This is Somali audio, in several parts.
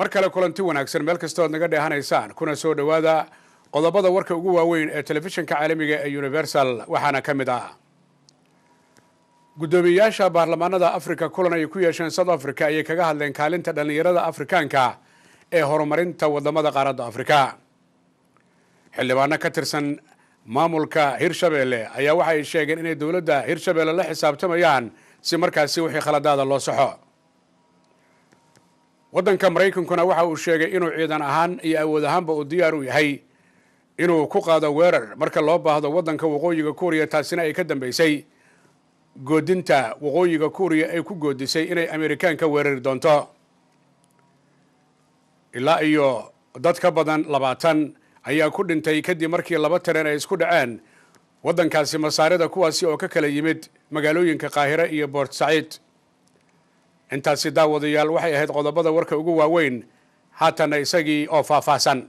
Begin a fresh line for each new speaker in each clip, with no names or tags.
Mar kale kulanti wanaagsan meel kasta ood naga dheehanaysaan, kuna soo dhowaada qodobada warka ugu waaweyn ee telefishinka caalamiga ee Universal. Waxaana ka mid ah guddoomiyeyaasha baarlamaanada Africa kulan ay ku yeesheen South Africa ayay kaga hadleen kaalinta dhallinyarada Afrikaanka ee horumarinta wadamada qaaradda Afrika. Xildhibaano ka tirsan maamulka Hirshabeelle ayaa waxay sheegeen inay dowladda Hirshabeelle la xisaabtamayaan si markaasi wixii khaladaada loo saxo. Waddanka Maraykankuna waxa uu sheegay inuu ciidan ahaan iyo awood ahaanba uu diyaar u yahay inuu ku qaado weerar marka loo baahdo waddanka Waqooyiga Kuuriya, taasina ay ka dambeysay goodinta Waqooyiga Kuuriya ay ku goodisay inay Amerikaanka weerari doonto. Ilaa iyo dad ka badan 20 ayaa ku dhintay kadib markii laba tareen ay isku dhaceen waddankaasi Masaarida, kuwaasi oo ka kala yimid magaalooyinka Qaahire iyo Boort Saciid. Intaasi, daawadayaal, waxay ahayd qodobada warka ugu waaweyn. Haatanna isagii oo faahfaahsan.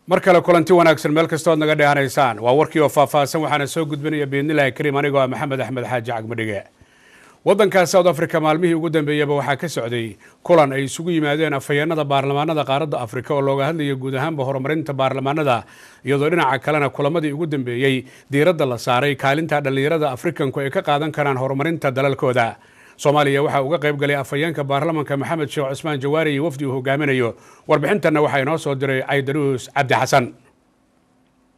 Mar kale kulanti wanaagsan meel kastoo ad naga dheehanaysaan. Waa warkii oo faahfaahsan, waxaana soo gudbinaya biidnillahi kariim anigoo ah Maxamed Axmed Xaaji Cagmadhige. Waddanka South Africa maalmihii ugu dambeeyaba waxaa ka socday kulan ay isugu yimaadeen afhayeenada baarlamaanada qaaradda Afrika oo looga hadlaya guud ahaanba horumarinta baarlamaanada, iyadoo dhinaca kalena kulamadii ugu dambeeyey diiradda la saaray kaalinta dhallinyarada Afrikanku ay ka qaadan karaan horumarinta dalalkooda. Soomaaliya waxaa uga qayb galay afhayeenka baarlamanka Maxamed Sheekh Cusmaan Jawaari iyo wafdi uu hogaaminayo. Warbixintanna waxaa inoo soo diray Caydaruus Cabdi Xasan.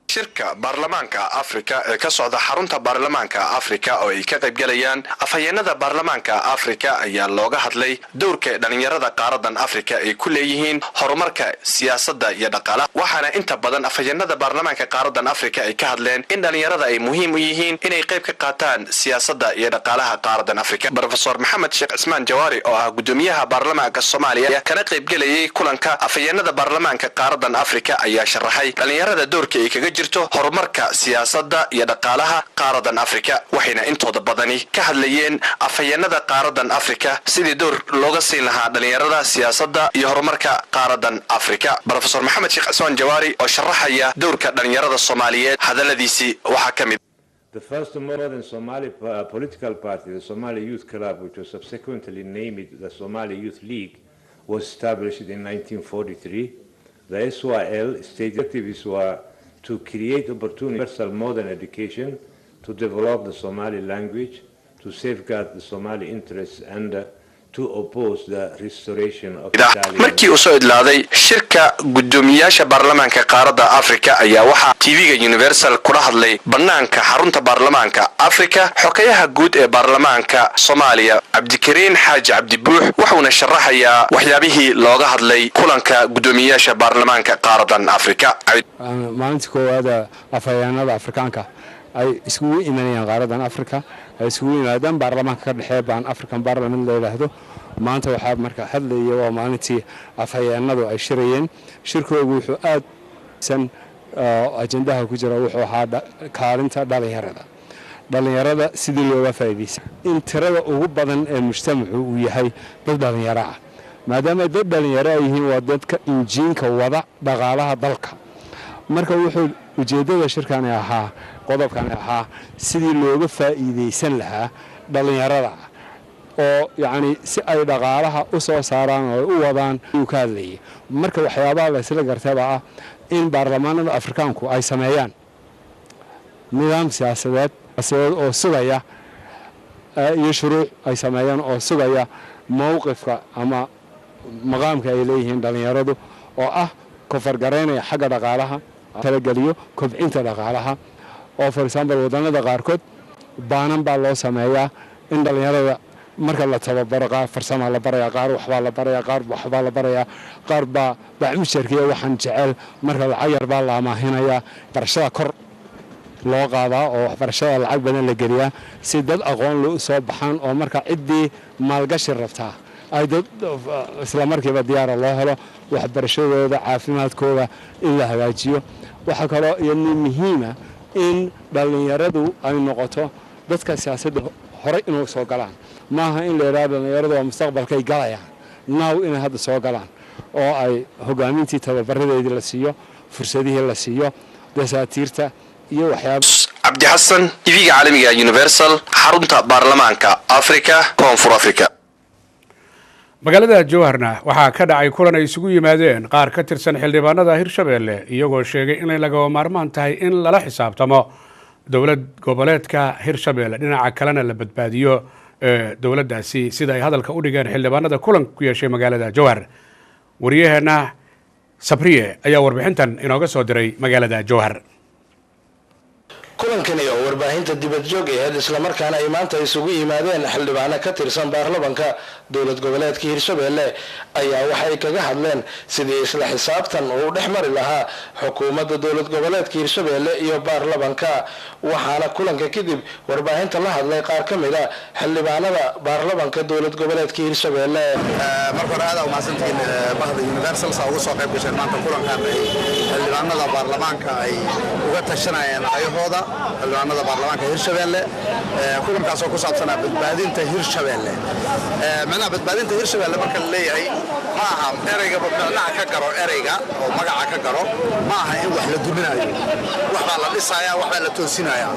Shirka baarlamaanka Afrika ee ka socda xarunta baarlamaanka Afrika oo ay ka qaybgalayaan afhayeenada baarlamaanka Afrika ayaa looga hadlay dowrka dhalinyarada qaaradan Afrika ay ku leeyihiin horumarka siyaasadda iyo dhaqaalaha. Waxaana inta badan afhayeenada baarlamaanka qaaradan Afrika ay ka hadleen in dhalinyarada ay muhiim u yihiin inay qayb ka qaataan siyaasadda iyo dhaqaalaha qaaradan Afrika. Brofesor Maxamed Sheekh Cismaan Jawaari oo ah gudoomiyaha baarlamaanka Soomaaliya kana qaybgelayay kulanka afhayeenada baarlamaanka qaaradan Afrika ayaa sharaxay dhalinyarada dowrka ay kaga jirto horumarka siyaasadda iyo dhaqaalaha qaaradan Afrika. Waxayna intooda badani ka hadlayeen afhayeenada qaaradan Afrika sidii door looga siin lahaa dhalinyarada siyaasadda iyo horumarka qaaradan Afrika. Brofesor Maxamed Sheekh Cismaan Jawaari oo sharaxaya dowrka dhalinyarada Soomaaliyeed hadalladiisii waxaa ka mid:
The first modern Somali political party, the Somali Youth Club, which was subsequently named the Somali Youth League, was established in 1943. The SYL stated objectives were to create opportunity universal modern education, to develop the Somali language, to safeguard the Somali interests, and to oppose the restoration of Italian.
Markii uu soo idlaaday shirka guddoomiyaasha baarlamaanka qaaradda Afrika ayaa waxaa TV-ga Universal kula hadlay bannaanka xarunta baarlamaanka Afrika xogayaha guud ee baarlamaanka Soomaaliya Cabdikariin Xaaji Cabdibuux, wuxuuna sharaxayaa waxyaabihii looga hadlay kulanka guddoomiyaasha baarlamaanka qaaradan Afrika.
Maalintii koowaada afhayeenada Afrikaanka ay iskugu imanayaan qaaradan Afrika, ay isugu yimaadaan baarlamaanka ka dhexeeya Pan African Parliament la yidhaahdo. Maanta waxaa marka hadlaya, waa maalintii afhayeenadu ay shirayeen. Shirkoogu wuxuu aad san ajendaha ku jira wuxuu ahaa kaalinta dhalinyarada sidii looga faa'iidaysa in tirada ugu badan ee mujtamacu uu yahay dad dhalinyaro ah. Maadaama dad dhalinyaro ay yihiin, waa dadka injiinka wada dhaqaalaha dalka. Marka wuxuu ujeeddada shirkani ahaa, qodobkani ahaa, sidii looga faa'iidaysan lahaa dhallinyarada oo yacni si ay dhaqaalaha u soo saaraan oo ay u wadaan uu ka hadlayay. Marka waxyaabaha la isla gartaba ah in baarlamaanada Afrikaanku ay sameeyaan nidaam siyaasadeed oo sugaya iyo shuruuc ay sameeyaan oo sugaya mowqifka ama maqaamka ay leeyihiin dhallinyaradu, oo ah kofargaraynaya xagga dhaqaalaha, talageliyo kobcinta dhaqaalaha, oo for example wadannada qaarkood baanan baa loo sameeyaa in dhallinyarada marka la tababaro, qaar farsamaa la baraya, qaar waxbaa la baraya, qaar waxbaa la barayaa, qaar baa bacmusharkiya waxaan jecel, marka lacag yar baa la amaahinayaa. Barashada kor loo qaadaa oo waxbarashada lacag badan la geliyaa si dad aqoon loo soo baxaan, oo marka ciddii maalgashi rabtaa ay dad isla markiiba diyaara loo helo. Waxbarashadooda, caafimaadkooda in la hagaajiyo. Waxaa kaloo iyadna muhiima in dhallinyaradu ay noqoto dadka siyaasadda horey inuu soo galaan. Maaha in la yidhahdo dhallinyaradu waa mustaqbalkay galayaan, now inay hadda soo galaan oo ay hogaamintii tababaradeedii la siiyo. Fursadihii la siiyo, dasaatiirta iyo waxyaaba.
Cabdi Xasan, TV-ga caalamiga Universal, xarunta baarlamaanka Africa, Koonfur Africa.
Magaalada Jowharna waxaa ka dhacay kulan ay isugu yimaadeen qaar ka tirsan xildhibaanada Hirshabeelle, iyagoo sheegay inay lagama maarmaan tahay in lala xisaabtamo dowlad goboleedka Hirshabeelle, dhinaca kalena la badbaadiyo dowladdaasi, sida ay hadalka u dhigeen xildhibaanada kulanka ku yeeshay magaalada Jowhar. Waryaheena Sabriye ayaa warbixintan inooga soo diray magaalada Jowhar.
Kulankani oo warbaahinta dibadjoog aheyd, islamarkaana ay maanta isugu yimaadeen xildhibaano ka tirsan baarlamanka dowlad goboleedka Hirshabeelle, ayaa waxay kaga hadleen sidii isla xisaabtan uu dhex mari lahaa xukuumadda dowlad goboleedka Hirshabeelle iyo baarlamanka. Waxaana kulanka kadib warbaahinta la hadlay qaar ka mid a xildhibaanada baarlamanka dowlad goboleedka Hirshabeelle.
Marka hore, aad umahadsantihiin bahda Universal saa uga soo qayb gasheen maanta kulankan ay xildhibaanada baarlamaanka ay uga tashanayeen ayahooda xildhibaanada baarlamaanka Hirshabeelle, kulankaasoo ku saabsanaa badbaadinta Hirshabeelle. Micnaha badbaadinta Hirshabeelle marka la leeyahay, ma aha ereygaba micnaha ka garo, ereyga oo magaca ka garo, ma aha in wax la duminayo. Wax baa la dhisayaa, wax baa la toosinayaa.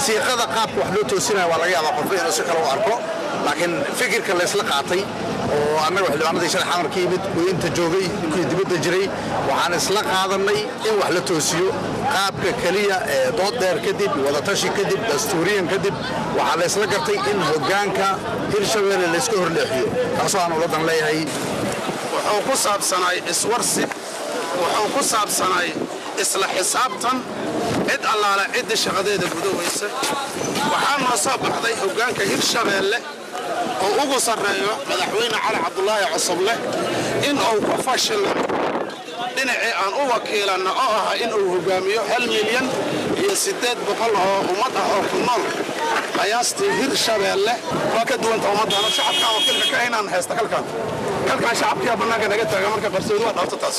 Siiqada qaabka wax loo toosinaya waa laga yaabaa qofka inuu si kale u arko, laakiin fikirka laysla qaatay oo annaga xildhibaanadii shalay Xamar ka yimid, kuwii inta joogay, kuwii dibadda jiray, waxaan isla qaadanay in wax la toosiyo. Qaabka keliya ee dood dheer kadib, wadatashi kadib, dastuuriyan kadib, waxaa la isla gartay in hoggaanka Hirshabeelle layska horleexiyo, taasoo aan uladan leeyahay.
Wuxuu ku saabsanaay iswarsi, wuxuu ku saabsanaay isla xisaabtan cid allaale cidda shaqadeeda gudahaysa. Waxaa noo soo baxday hoggaanka Hirshabeelle oo ugu sarreeyo Madaxweyne Cali Cabdulaahi Cosoble in uu ku fashilmo dhinacii aan u wakiilanna, oo ah in uu hogaamiyo 1,800,000 oo ummad ah oo ku nool qiyaastii Hirshabeelle. Waa ka duwanta ummaddaana shacabkaan wakiilka ka inaan haysta kalkaan kalkaan shacabkiyaa bannaanka naga taaga. Marka qarsoodi waa dhaafta taas.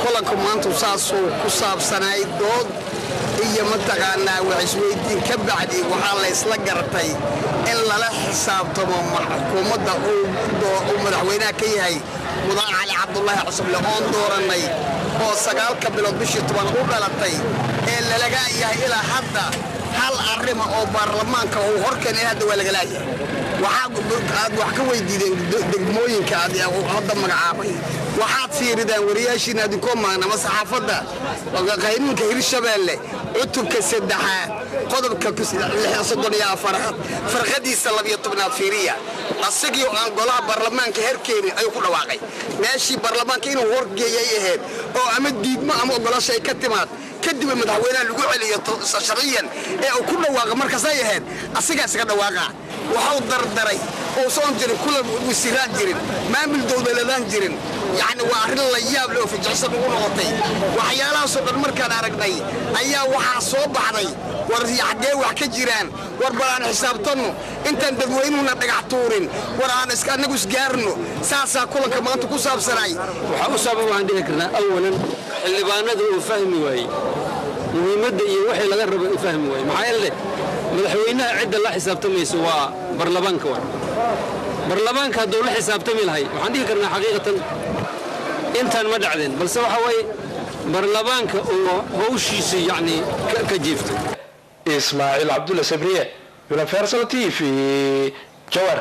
Kulanku maanta saasuu ku saabsanaay. Dood iyo mataqaanaa wax isweydiin ka bacdi, waxaa la isla gartay in lala xisaabtamo xukuumadda uu madaxweynaha ka yahay Mudan Cali Cabdulaahi Cusuble, oon doorannay, oo 9-ka bilood bishii 10 u dhalatay, ee lalaga yahay ilaa hadda hal arrima oo baarlamaanka uu horkeenay hadda waa lagalaayahay. Waxaa aad wax ka weydiideen degmooyinka aad hadda magacaabay. Waxaad fiiridaan wariyaashiina adinkoo maagna ama saxaafadda, qaynuunka Hirshabeelle cutubka 3aad, qodobka 34aad, farqadiisa 12aad fiiriya. Asagii oo aan golaha baarlamaanka herkeenin ayuu ku dhawaaqay. Meeshii baarlamaanka inuu horgeeyay ahayd oo ama diidmo ama ogolasho ay ka timaad, kadib madaxweynaha lagu celiyo sharciyan ee uu ku dhawaaqa markaasay ahayd. Asigaa isaga dhawaaqa waxau dardaray uusan jirin, kulan wasiiraan jirin, maamul dowladaan jirin. Yacni waa arrin la yaab leh oo fijicsan ugu noqotay. Waxyaalahaasoo dhan markaan aragnay ayaa waxaa soo baxday: war xaggee wax ka jiraan? War bal aan xisaabtanno intaan dadweynuhuna dhagax tuurin. War aan annagu isgaarno. Saasaa kulanka maanta ku saabsanay.
Waxaa u sabab, waxaan dhihi karnaa, awalan xildhibaanada uu fahmi waayey muhiimadda iyo wixii laga rabo uu fahmi waayey. Maxaa yeele, madaxweynaha cidda la xisaabtamayso waa baarlamaanka. Waa baarlamaanka. Hadduu la xisaabtami lahay, waxaan dhihi karnaa xaqiiqatan intaan ma dhacdeen, balse waxa waaye baarlamaanka uu hawshiisa yacni ka jiiftay.
Ismaaciil Cabdulla Sabriye, Universal TV, Jawar.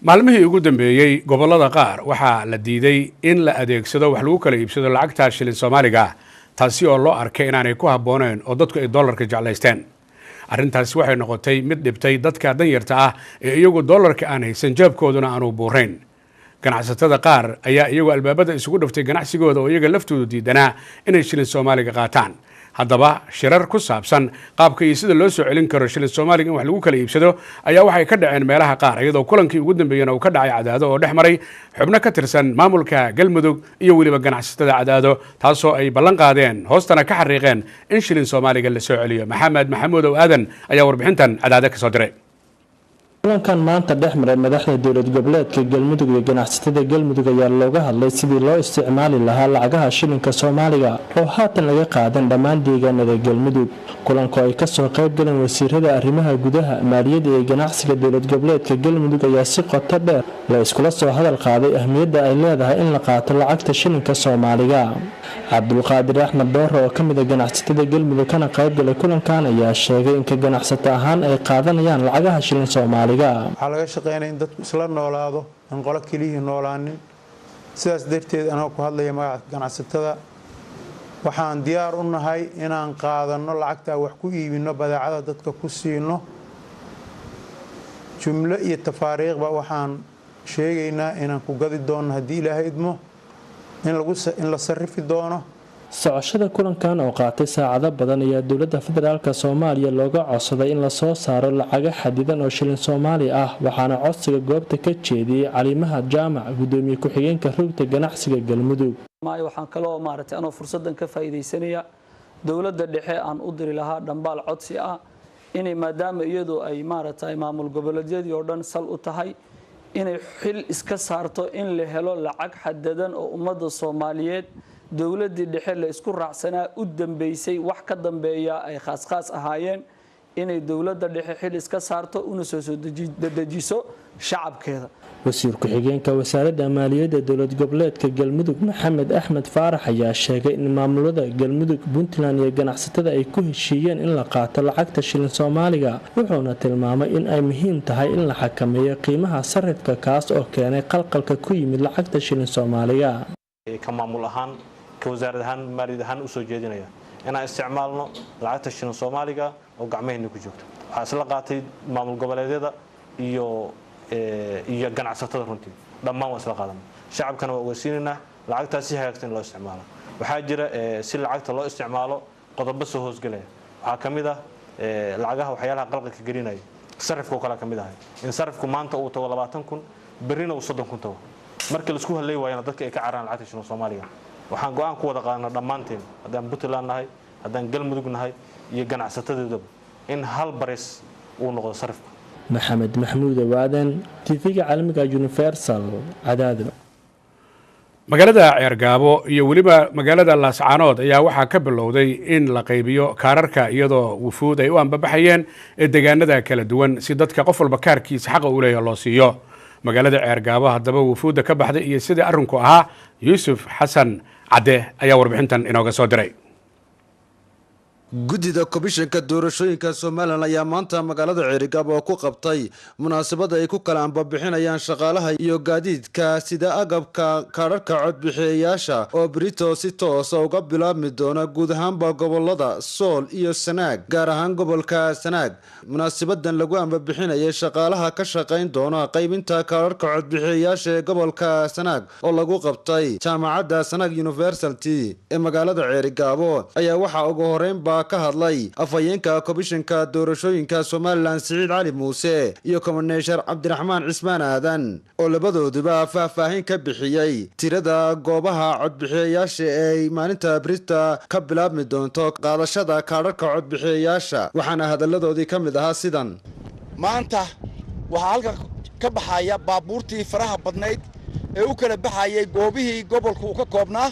Maalmihii ugu dambeeyey gobollada qaar waxaa la diiday in la adeegsado wax lagu kala iibsado lacagta shilin Soomaaliga, taasi oo loo arkay inaanay ku habbooneyn oo dadku ay dollarka jeclaysteen. Arrintaasi waxay noqotay mid dhibtay dadka danyarta ah ee iyagu dollarka aan haysan, jeebkooduna aanu buurayn. Ganacsatada qaar ayaa iyagu albaabada isugu dhuftay ganacsigooda oo iyaga laftoodu diidanaa inay shilin Soomaaliga qaataan. Haddaba shirar ku saabsan qaabka iyo sida loo soo celin karo shilin Soomaaliga in wax lagu kala iibsado ayaa waxay ka dhaceen meelaha qaar, iyadoo kulankii ugu dambeeyena uu ka dhacay Cadaado oo dhex maray xubno ka tirsan maamulka Galmudug iyo weliba ganacsatada Cadaado, taasoo ay ballan qaadeen, hoostana ka xariiqeen in shilin Soomaaliga la soo celiyo. Maxamed Maxamuud Ow Aadan ayaa warbixintan Cadaado ka soo diray.
Kulankan maanta dhex maray madaxda dowlad goboleedka Galmudug iyo ganacsatada Galmudug ayaa looga hadlay sidii loo isticmaali lahaa lacagaha shilinka Soomaaliga oo haatan laga qaadan dhammaan deegaanada Galmudug. Kulanka oo ay kasoo qayb galeen wasiirada arrimaha gudaha, maaliyadda iyo ganacsiga dowlad goboleedka Galmudug ayaa si qoto dheer la iskula soo hadal qaaday ahmiyadda ay leedahay in la qaato lacagta shilinka Soomaaliga. Cabdulqaadir Axmed Dhoore oo kamid a ganacsatada Galmudug kana qaybgalay kulankan ayaa sheegay in ka ganacsato ahaan ay qaadanayaan lacagaha shilin Soomaaliga.
Waxaa laga shaqeynaya in dadku isla noolaado, in qolo keliyihii noolaanin. Sidaas darteed, anagoo ku hadlaya magaca ganacsatada, waxaan diyaar u nahay inaan qaadanno lacagtaa, wax ku iibino, badeecada dadka ku siino, jumlo iyo tafaariiqba. Waxaan sheegaynaa inaan ku gadi doonno haddii Ilaahay idmo, in la sarrifi doono.
Socoshada kulankan oo qaatay saacado badan ayaa dowladda federaalka Soomaaliya looga codsaday in lasoo saaro lacago xadidan oo shilin Soomaali ah, waxaana codsiga goobta ka jeediyey Calimaha Jaamac, gudoomiye ku-xigeenka rugta ganacsiga Galmudug.
Waxaan kaloo maaragtay anoo fursadan ka faa'iidaysanaya dowladda dhexe aan u diri lahaa dhambaal codsi ah inay, maadaama iyadu ay maaragtay maamul goboleedyadii oo dhan sal u tahay, inay xil iska saarto in la helo lacag xadadan oo ummadda Soomaaliyeed dowladdii dhexe la isku raacsanaa u dambeysay, wax ka dambeeya ay khaas khaas ahaayeen, inay dowladda dhexe xil iska saarto una soo dedejiso shacabkeeda.
Wasiir ku-xigeenka wasaaradda maaliyadda dowlad goboleedka Galmudug, Maxamed Axmed Faarax, ayaa sheegay in maamulada Galmudug, Puntland iyo ganacsatada ay ku heshiiyeen in la qaato lacagta shilin Soomaaliga, wuxuuna tilmaamay in ay muhiim tahay in la xakameeyo qiimaha sarifka, kaas oo keenay qalqalka ku yimid lacagta shilin Soomaaliga.
Ka maamul ahaan, ka wasaarad ahaan, maaliyad ahaan usoo jeedinaya inaan isticmaalno lacagta shilin Soomaaliga oo gacmaheenna ku joogto. Waxaa isla qaatay maamul goboleedyada iyo ganacsatada. Runtii dhammaan waa isla qaadana, shacabkana waa ogeysiinaynaa lacagtaas si hagaagsan in loo isticmaalo. Waxaa jira si lacagta loo isticmaalo qodobo soo hoosgelaya. Waxaa ka mid ah lacagaha waxyaalaha qalqalka gelinaya sarifka oo kale ka mid ahay, in sarifku maanta uu tago 20,000, berrina uu 30,000 tago. Markii laisku hadlay waayana dadka ay ka cararaan lacagta shilin Soomaaliga. Waxaan go'aan ku wada qaadanaa dhammaanteen, haddaan Puntland nahay, haddaan Galmudug nahay iyo ganacsatadeedaba, in hal baris uu noqdo sarifku.
Maxamed Maxmuud Awaadan, TV-ga caalamiga Universal, Cadaado.
Magaalada Ceergaabo iyo weliba magaalada Laascaanood ayaa waxaa ka bilowday in la qaybiyo kaararka, iyadoo wufuud ay u ambabaxayeen ee deegaanada kala duwan si dadka qof walba kaarkiisa xaqa uu leeyahay loo siiyo. Magaalada Ceergaabo haddaba wufuudda ka baxday iyo sidii arrinku ahaa, Yuusuf Xasan Cadde ayaa warbixintan inooga soo diray.
Guddida komishanka doorashooyinka Somaliland ayaa maanta magaalada Ceerigaabo oo ku qabtay munaasabada ay ku kala ambabixinayaan shaqaalaha iyo gaadiidka sida agabka kaadharka codbixiyayaasha oo berito si toosa uga bilaabmi doona guud ahaanba gobolada Sool iyo Sanaag, gaar ahaan gobolka Sanaag. Munaasabadan lagu ambabixinayay shaqaalaha ka shaqayn doona qaybinta kaadharka codbixiyayaasha ee gobolka Sanaag oo lagu qabtay jaamacadda Sanaag University ee magaalada Ceerigaabo ayaa waxaa ugu horeynba ka hadlay afhayeenka komishanka doorashooyinka Somaliland, Siciid Cali Muuse, iyo komishanar Cabdiraxmaan Cismaan Aadan oo labadooduba faahfaahin ka bixiyey tirada goobaha codbixiyayaasha ee ay maalinta brita ka bilaabmi doonto qaadashada kaadharka codbixiyayaasha, waxaana hadalladoodii ka mid ahaa sidan.
Maanta waxaa halkan ka baxaya baabuurtii faraha badnayd ee u kala baxayay goobihii gobolku uu ka koobnaa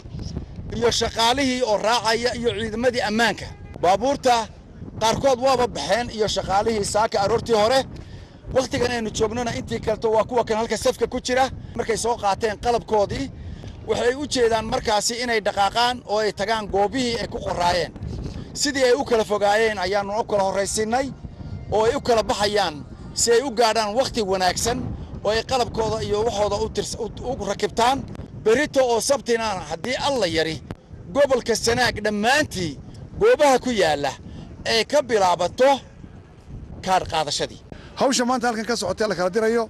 iyo shaqaalihii oo raacaya iyo ciidamadii ammaanka. Baabuurta qaarkood waaba baxeen iyo shaqaalihii saaka aroortii hore. Wakhtigan aynu joognona intii kaleto waa kuwa kan halka safka ku jira. Markay soo qaateen qalabkoodii, waxay u jeedaan markaasi inay dhaqaaqaan oo ay tagaan goobihii ay ku qoraayeen. Sidii ay u kala fogaayeen ayaannu u kala horraysinnay oo ay u kala baxayaan si ay u gaadhaan wakhti wanaagsan oo ay qalabkooda iyo waxooda u rakibtaan. Berrito oo sabtina, haddii Alla yari, gobolka Sanaag dhammaantii goobaha ku yaalla ay ka bilaabato kaadh qaadashadii.
Hawsha maanta halkan ka socotee la kala dirayo,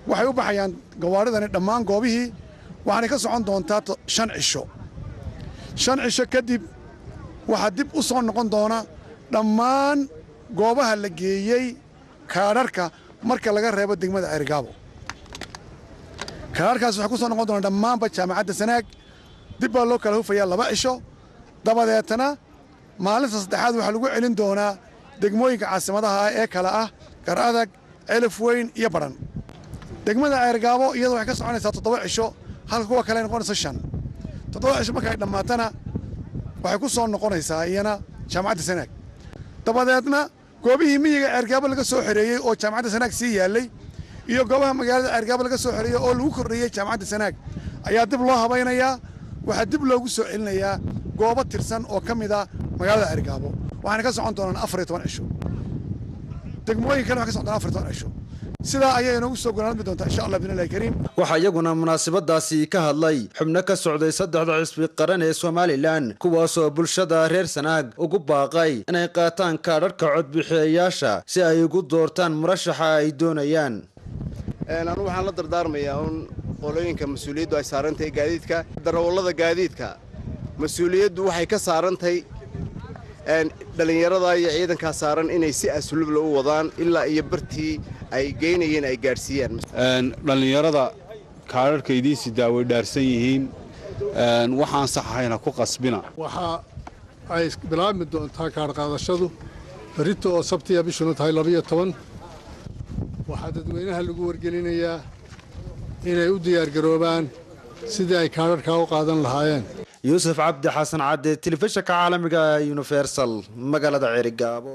waxay u baxayaan gawaaridani dhammaan goobihii, waxaanay ka socon doontaa 5 cisho. 5 cisho kadib waxaa dib u soo noqon doona dhammaan goobaha la geeyey kaadharka, marka laga reebo degmada Ceerigaabo. Kaadharkaas waxay ku soo noqon doonaa dhammaanba jaamacadda Sanaag. Dib baa loo kala hufayaa 2 cisho, dabadeetana maalinta saddexaad waxaa lagu celin doonaa degmooyinka caasimadaha ah ee kale ah Gar Adag, Celif Weyn iyo Badhan. Degmada Ceergaabo iyadu waxay ka soconaysaa 7 cisho, halka kuwa kale ay noqonayso 5. 7 cisho marka ay dhammaatana waxay ku soo noqonaysaa iyana Jaamacadda Sanaag. Dabadeedna goobihii miyiga Ceergaabo laga soo xoreeyey oo Jaamacadda Sanaag sii yaallay iyo goobaha magaalada Ceergaabo laga soo xoreeyey oo lagu kordhiyey Jaamacadda Sanaag ayaa dib loo habaynayaa. Waxaa dib loogu soo celinayaa goobo tirsan oo ka mid ah magaalada Ceergaabo, waxaana ka socon doonaan 14 cisho. Degmooyin kale waxay ka socon doonaan 14 cisho. Sidaa ayay inoogu soo gunaanmi doontaa insha Allah biidnillahi kariim.
Waxaa iyaguna munaasabadaasi ka hadlay xubno ka socday saddexda xisbi qaran ee Somalilan, kuwaasoo bulshada reer Sanaag ugu baaqay inay qaataan kaadhadhka codbixiyayaasha si ay ugu doortaan murashaxa ay doonayaan.
Anu waxaan la dardaarmayaa un qolooyinka mas-uuliyaddu ay saarantahay gaadiidka, darawallada gaadiidka. Mas-uuliyaddu waxay ka saarantahay dhallinyarada iyo ciidankaa saaran inay si asluubla u wadaan ilaa iyo bartii ay geynayeen ay gaadhsiiyaan.
Dhallinyarada kaadharhka idiin sidaa way dhaarsan yihiin, waxaan sax ahayna ku qasbina.
Waxa ay bilaabmi doontaa kaadhqaadashadu berrito oo Sabtiya, bishuna tahay 12. Waxaa dadweynaha lagu wargelinayaa inay u diyaargaroobaan sidii ay kaadharhkaa u qaadan lahaayeen.
Yuusuf Cabdi Xasan Cadde, telefishinka caalamiga Universal, magaalada Ceerigaabo.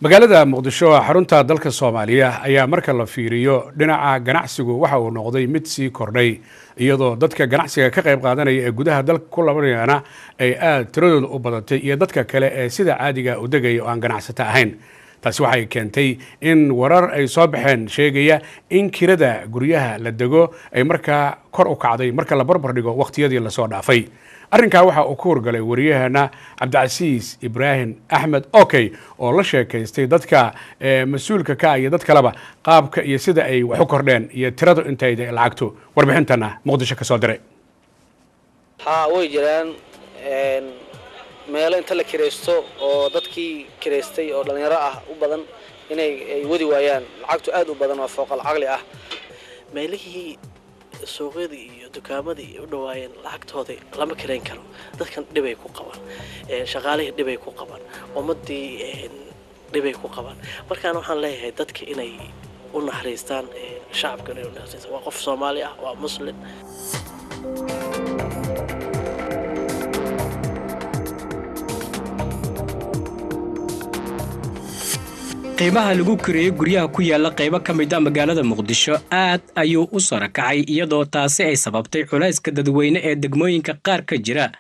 Magaalada Muqdisho, xarunta dalka Soomaaliya, ayaa marka la fiiriyo dhinaca ganacsigu waxa uu noqday mid sii kordhay, iyadoo dadka ganacsiga ka qayb qaadanaya ee gudaha dalka ku labanayana ay aada tiradooda u badatay iyo dadka kale ee sida caadiga u degaya oo aan ganacsato ahayn. Taasi waxay keentay in warar ay soo baxeen sheegaya in kirada guryaha la dego ay markaa kor u kacday marka la barbar dhigo wakhtiyadii lasoo dhaafay. Arrinkaa waxa uu ku horgalay wariyahana Cabdicasiis Ibraahim Axmed Okey oo la sheekaystay dadka mas-uulka ka iyo dad kaleba qaabka iyo sida ay wax u kordheen iyo tiradu intay lacagtu. Warbixintana Muqdisho ka soo diray.
Haa, way jiraan meelo inta la kiraysto oo dadkii kiraystay oo dhallinyaro ah u badan inay ay wadi waayaan, lacagtu aad u badan oo fooqal caqli ah.
Meelihii suuqyadii iyo dukaamadii u dhawaayeen lacagtoodii lama kirayn karo. Dadkan dhibay ku qabaan, shaqaalihii dhibay ku qabaan, ummadii dhibay ku qabaan. Markaan waxaan leeyahay dadka inay u naxariistaan shacabka, inay u naxariistaan. Waa qof Soomaali ah, waa Muslim.
Qiimaha lagu kireeyo guryaha ku yaala qaybo ka mid a magaalada Muqdisho aad ayuu u sara kacay, iyadoo taasi ay sababtay culayska dadweyne ee degmooyinka qaar ka jira.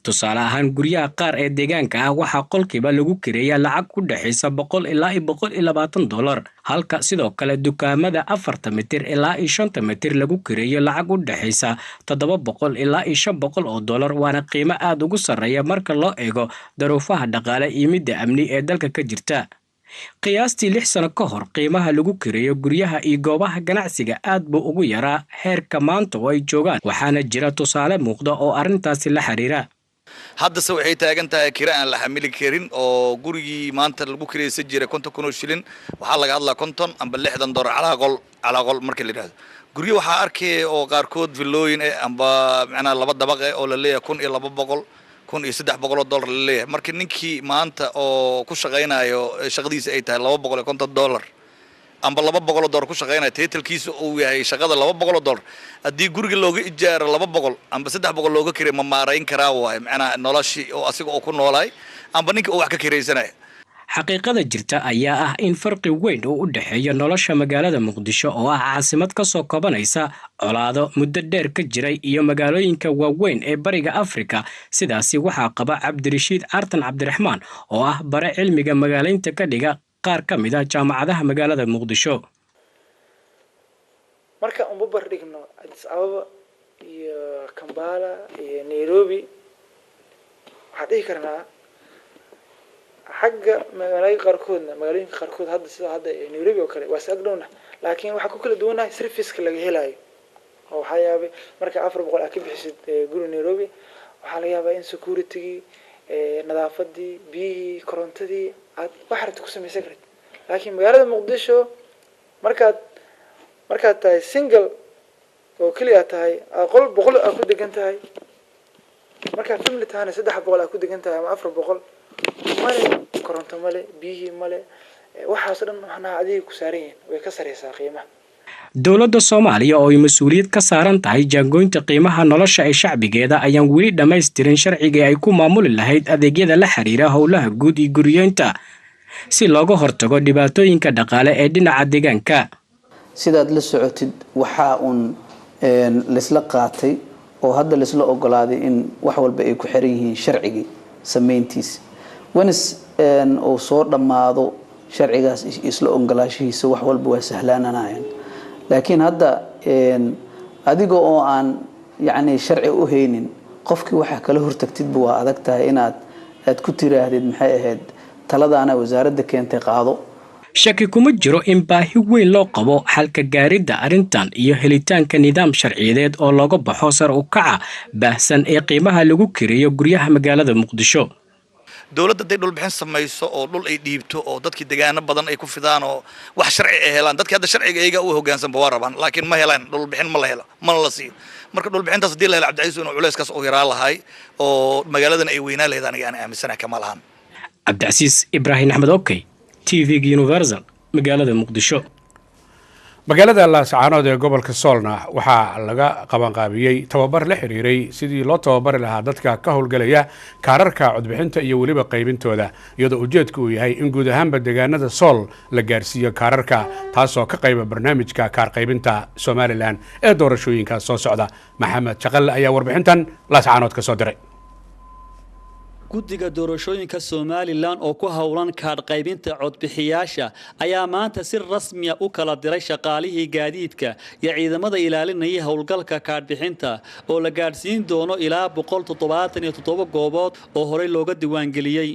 Tusaale ahaan, guryaha qaar ee deegaanka ah waxaa qolkiiba lagu kireeyaa lacag u dhexaysa 100 ilaa iyo $120, halka sidoo kale dukaamada 4ta mitir ilaa iyo 5ta mitir lagu kireeyo lacag u dhexaysa 700 ilaa iyo $500, waana qiimo aad ugu sarreeya marka loo eego daruufaha dhaqaale iyo midda amni ee dalka ka jirta. Qiyaastii 6 sano ka hor, qiimaha lagu kireeyo guryaha iyo goobaha ganacsiga aad buu ugu yaraa heerka maanta oo ay joogaan, waxaana jira tusaale muuqda oo arrintaasi la xiriira.
Haddase waxay taagan tahay kira aan la xamili karin, oo gurigii maanta lagu kiraysan jiray 50,000 oo shilin waxaa laga hadlaa 50 amba $60 calaa qol, calaa qol marka la yidhahdo. Guryo waxaa arkaya oo qaarkood villooyin eh amba macnaha laba dabaq eh oo la leeyahay 1200, $1300 la leeyahay. Marka ninkii maanta oo ku shaqaynayo, shaqadiisa ay tahay $250 amba $200 ku shaqaynaya, title-kiisa uu yahay shaqada $200, haddii guriga looga ijaaro 200 amba 300 looga kiray, ma maarayn karaa waaye macnaha noloshii oo asiga oo ku noolaay amba ninka uu wax ka kiraysanaya?
Xaqiiqada jirta ayaa ah in farqi weyn uu u dhexeeyo nolosha magaalada Muqdisho oo ah caasimad ka soo kobanaysa colaado muddo dheer ka jiray iyo magaalooyinka waaweyn ee Bariga Afrika. Sidaasi waxaa qaba Cabdirashiid Cartan Cabdiraxmaan oo ah bare cilmiga magaalaynta ka dhiga qaar ka mid ah jaamacadaha magaalada Muqdisho.
Marka unba bardhigno Addis Ababa iyo Kambala iyo Nairobi, waxaan dhihi karnaa xagga magaalooyinka qaarkoodna, magaalooyinka qaarkood hadda sida hadda Nairobi oo kale waa is agdhowna, laakiin waxaa ku kala duwanahay serviceka laga helayo. Oo waxaa yaabay marka 400 aad ka bixisid guri Nairobi, waxaa laga yaabaa in securitygii, nadaafadii, biyihii, korontadii aad wax rabta ku samaysan kartid. Laakiin magaalada Muqdisho markaad tahay single oo keliya tahay, qol 100 aad ku degan tahay, markaad family tahana 300 aad ku degan tahay ama 400, male koronto, male biyihii, male Waxaas dhan macnaha adiga ku saaran yihiin, way ka sareysaa qiimaha.
Dowladda Soomaaliya oo ay mas-uuliyad ka saaran tahay jaangoynta qiimaha nolosha ee shacbigeeda ayaan weli dhammaystirin sharcigii ay ku maamuli lahayd adeegyada la xiriira howlaha guud iyo guriyeynta, si looga hortago dhibaatooyinka dhaqaale ee dhinaca deegaanka.
Sidaad la socotid, waxaa uun laysla qaatay oo hadda laysla ogolaaday in wax walba ay ku xiran yihiin sharcigii samayntiisa. Once uu soo dhammaado sharcigaas, isla ogolaashihiisa, wax walba waa sahlaananayaan. Laakiin hadda adiga oo aan yacni sharci u haynin, qofkii waxaa kala hortagtidba waa adag tahay inaad aad ku tiraahdid maxay ahayd taladaana wasaaradda keentay qaado.
Shaki kuma jiro in baahi weyn loo qabo xalka gaaridda arrintan iyo helitaanka nidaam sharciyeed oo looga baxo sar u kaca baahsan ee qiimaha lagu kireeyo guryaha magaalada Muqdisho.
Dowladda hadday dhulbixin samayso oo dhul ay dhiibto oo dadkii degaano badan ay ku fidaan oo wax sharci ay helaan, dadkii hadda sharciga iyaga u hoggaansanba waa rabaan, laakiin ma helaan dhulbixin, ma la helo, mana la siiyo. Marka dhulbixintaas haddii la helo, Cabdicasiis, inuu culayskaas u yaraa lahay oo magaaladan ay weynaa lahayd, aniga aan aaminsanahay kama lahan.
Cabdicasiis Ibraahim Axmed, Okey, TV-ga Universal, magaalada Muqdisho.
Magaalada Laascaanood ee gobolka Soolna waxaa laga qabanqaabiyey tababar la xiriiray sidii loo tababari lahaa dadka ka howlgelaya kaararka codbixinta iyo weliba qaybintooda, iyadoo ujeedku uu yahay in guud ahaanba deegaanada Sool la gaarsiiyo kaararka, taasoo ka qayba barnaamijka kaar qaybinta Somalilan ee doorashooyinka soo socda. Maxamed Shaqalle ayaa warbixintan Laascaanood ka soo diray.
Guddiga doorashooyinka Somalilan oo ku howlan kaadh qaybinta codbixiyaasha ayaa maanta si rasmiya u kala diray shaqaalihii gaadiidka iyo ciidamada ilaalinayay howlgalka kaadhbixinta oo la gaadhsiin doono ilaa 177 goobood oo horey looga diiwaangeliyey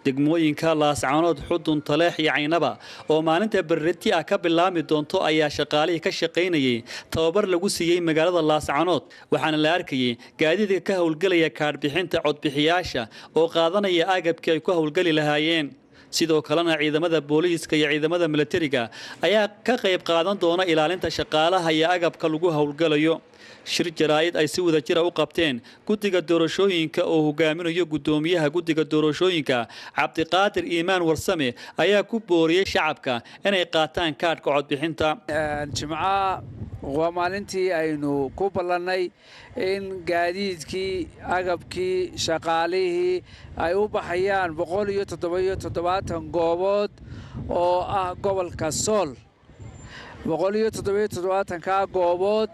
degmooyinka Laascaanood, Xudun, Taleex iyo Caynaba oo maalinta berriti ah ka bilaabmi doonto. Ayaa shaqaalihii ka shaqaynayay tababar lagu siiyey magaalada Laascaanood, waxaana la arkayay gaadiidka ka howlgelaya kaadhbixinta codbixiyaasha oo qaadanaya agabkii ay ku howlgeli lahaayeen. Sidoo kalena ciidamada booliiska iyo ciidamada milatariga ayaa ka qayb qaadan doona ilaalinta shaqaalaha iyo agabka lagu howlgalayo. Shir jaraa'id ay si wada jira u qabteen guddiga doorashooyinka oo hogaaminayo guddoomiyaha guddiga doorashooyinka Cabdiqaadir Iimaan Warsame ayaa ku booriyey shacabka inay qaataan kaadhka codbixinta.
Jimcaha waa maalintii aynu ku ballannay in gaadiidkii, agabkii, shaqaalihii ay u baxayaan 177 goobood oo ah gobolka Sool. 177-kaa goobood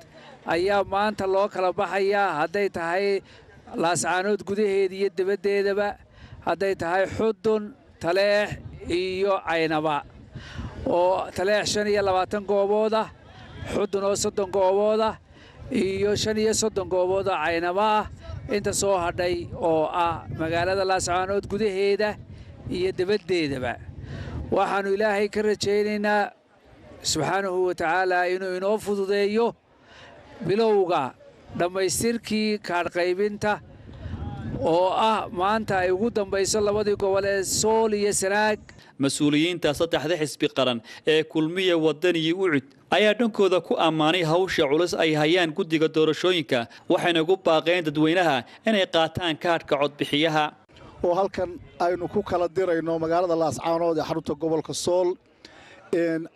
ayaa maanta loo kala baxayaa, hadday tahay Laascaanood gudaheeda iyo dibaddeedaba, hadday tahay Xudun, Taleex iyo Caynaba, oo Taleex 25 goobood ah, Xudun oo 30 goobood ah iyo 35 goobood oo Caynaba ah, inta soo hadhay oo ah magaalada Laascaanood gudaheeda iyo dibaddeedaba. Waxaannu Ilaahay ka rajaynaynaa subxaanahu wa tacaala inuu inoo fududeeyo bilowga dhammaystirkii kaadhqaybinta oo ah maanta ay ugu dambayso labadii gobol ee Sool iyo Sanaag.
Mas-uuliyiinta saddexda xisbi qaran ee Kulmiya, Wadani iyo UCID ayaa dhankooda ku ammaanay hawsha culus ay hayaan guddiga doorashooyinka, waxayna ugu baaqeen dadweynaha inay qaataan kaadhka codbixiyaha.
Oo halkan aynu ku kala dirayno magaalada Laascaanood ee xarunta gobolka Sool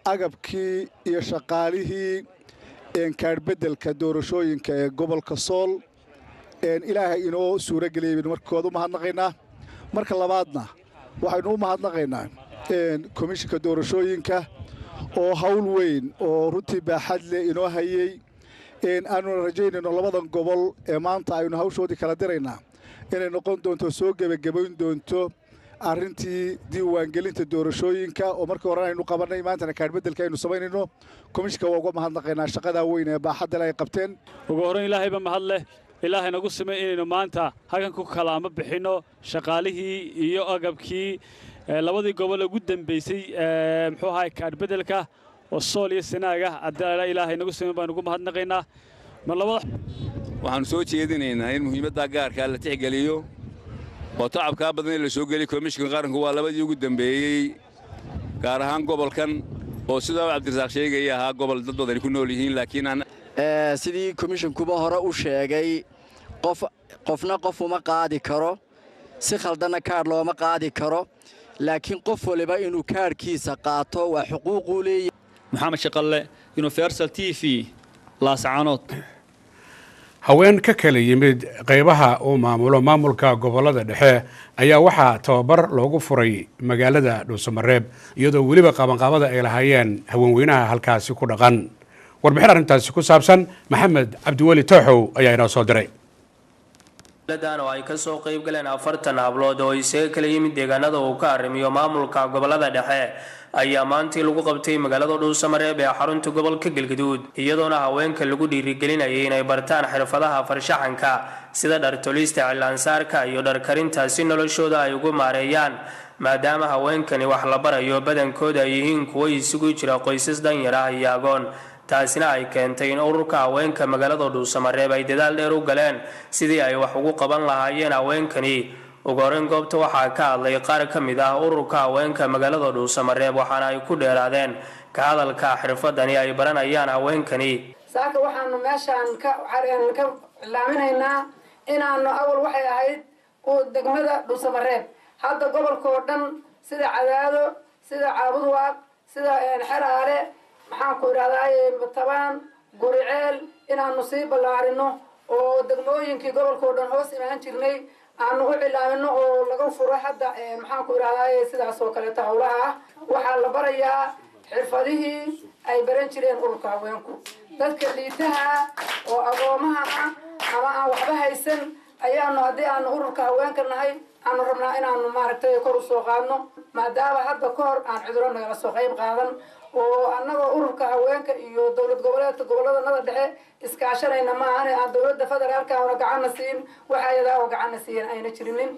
agabkii iyo shaqaalihii kaadhbeddelka doorashooyinka ee gobolka Sool. Ilaahay inoo suuro geliyey baynu marka koowaad u mahadnaqaynaa. Marka labaadna waxaynu u mahadnaqaynaa komishinka doorashooyinka oo hawl weyn oo runtii baaxad leh inoo hayey, aanuna rajaynayno labadan gobol ee maanta aynu hawshoodii kala diraynaa inay noqon doonto, soo gebagabayn doonto arrintii diiwaangelinta doorashooyinka oo markii horena aynu qabannay, maantana kaadhbeddelka aynu samaynayno. Komishinka waa uga mahadnaqaynaa shaqadaa weyn ee baaxadda leh ay qabteen.
Ugu horreyn Ilaahayba mahad leh, Ilaahay nagu simay inaynu maanta halkan ku kalaamo bixinno shaqaalihii iyo agabkii labadii gobol ugu dambeysay, muxuu ahaay, kaadhbeddelka oo Sool iyo Sanaaga. Haddii Ilaahay nagu simay baan ugu mahadnaqaynaa mar labada.
Waxaannu soo jeedinaynaa in muhiimaddaa gaarkaa la tixgeliyo oo tacabkaa badan in la soo geliyo. Komishinka qaranku waa labadii ugu dambeeyey, gaar ahaan gobolkan oo sidaa Cabdirasaaq sheegaya ahaa gobol dad badani ku nool yihiin, laakiin aan
Sidii komishinkuba hore u sheegay, qof qofna qof uma qaadi karo, si khaldanna kaadh looma qaadi karo. Laakiin qof waliba inuu kaadhkiisa qaato waa xuquuquu leeyahay.
Maxamed Shaqalle, Universal TV, Laascaanood.
Haween ka kala yimid qeybaha uu maamulo maamulka gobolada dhexe ayaa waxaa tababar loogu furay magaalada Dhuusamareeb, iyadoo weliba qabanqaabada ay lahaayeen haweenweynaha halkaasi ku dhaqan. Warbixin arrintaasi ku saabsan Maxamed Cabdiweli Tooxow ayaa inoo soo diray.
Dan oo ay kasoo qayb galeen 40 hablood oo isaga kala yimid deegaanada uu ka arrimiyo maamulka gobolada dhexe ayaa maantii lagu qabtay magaalada Dhuusamareeb ee xarunta gobolka Galgaduud, iyadoona haweenka lagu dhiirigelinayay inay bartaan xirfadaha farshaxanka sida dhartolista, cilaansaarka iyo dharkarinta si noloshooda ay ugu maareeyaan, maadaama haweenkani wax la barayo badankooda ay yihiin kuwo isugu jira qoysas danyar ah iyo agoon. Taasina ay keentay in ururka haweenka magaalada Dhuusamareeb ay dadaal dheer u galeen sidii ay wax ugu qaban lahaayeen haweenkani. Ugu horeyn goobta waxaa ka hadlay qaar ka mid ah ururka haweenka magaalada Dhuusamareeb, waxaana ay ku dheeraadeen ka hadalka xirfadani ay baranayaan haweenkani.
Saaka waxaanu meeshaan ka cilaaminaynaa inaanu awal waxay ahayd degmada Dhuusamareeb, hadda gobolka oo dhan sida Cadaado, sida Caabudwaaq, sida Xeraale, maxaan ku idhahdaa, Tabaan, Guriceel, inaanu sii ballaarino oo degmooyinkii gobolka oo dhan hoos imaan jirnay aanu u cilaamino oo laga furo hadda, maxaan ku idhahdaa, sidaas oo kaleeto howlaha ah. Waxaa la barayaa xirfadihii ay baran jireen ururka haweenku. Dadka liitaha oo agoomaha ah ama aan waxba haysan ayaanu, haddii aanu ururka haweenka nahay, aanu rabnaa inaanu maaragtay kor usoo qaadno, maadaama hadda ka hor aan cuduro nagala soo qayb qaadan oo annagoo ururka haweenka iyo dowlad goboleedka gobolladanada dhexe iskaashanayna maahane aan dowladda federaalka ona gacanna siin, waxa ayadaa oo gacanna siiyan ayna jirinin.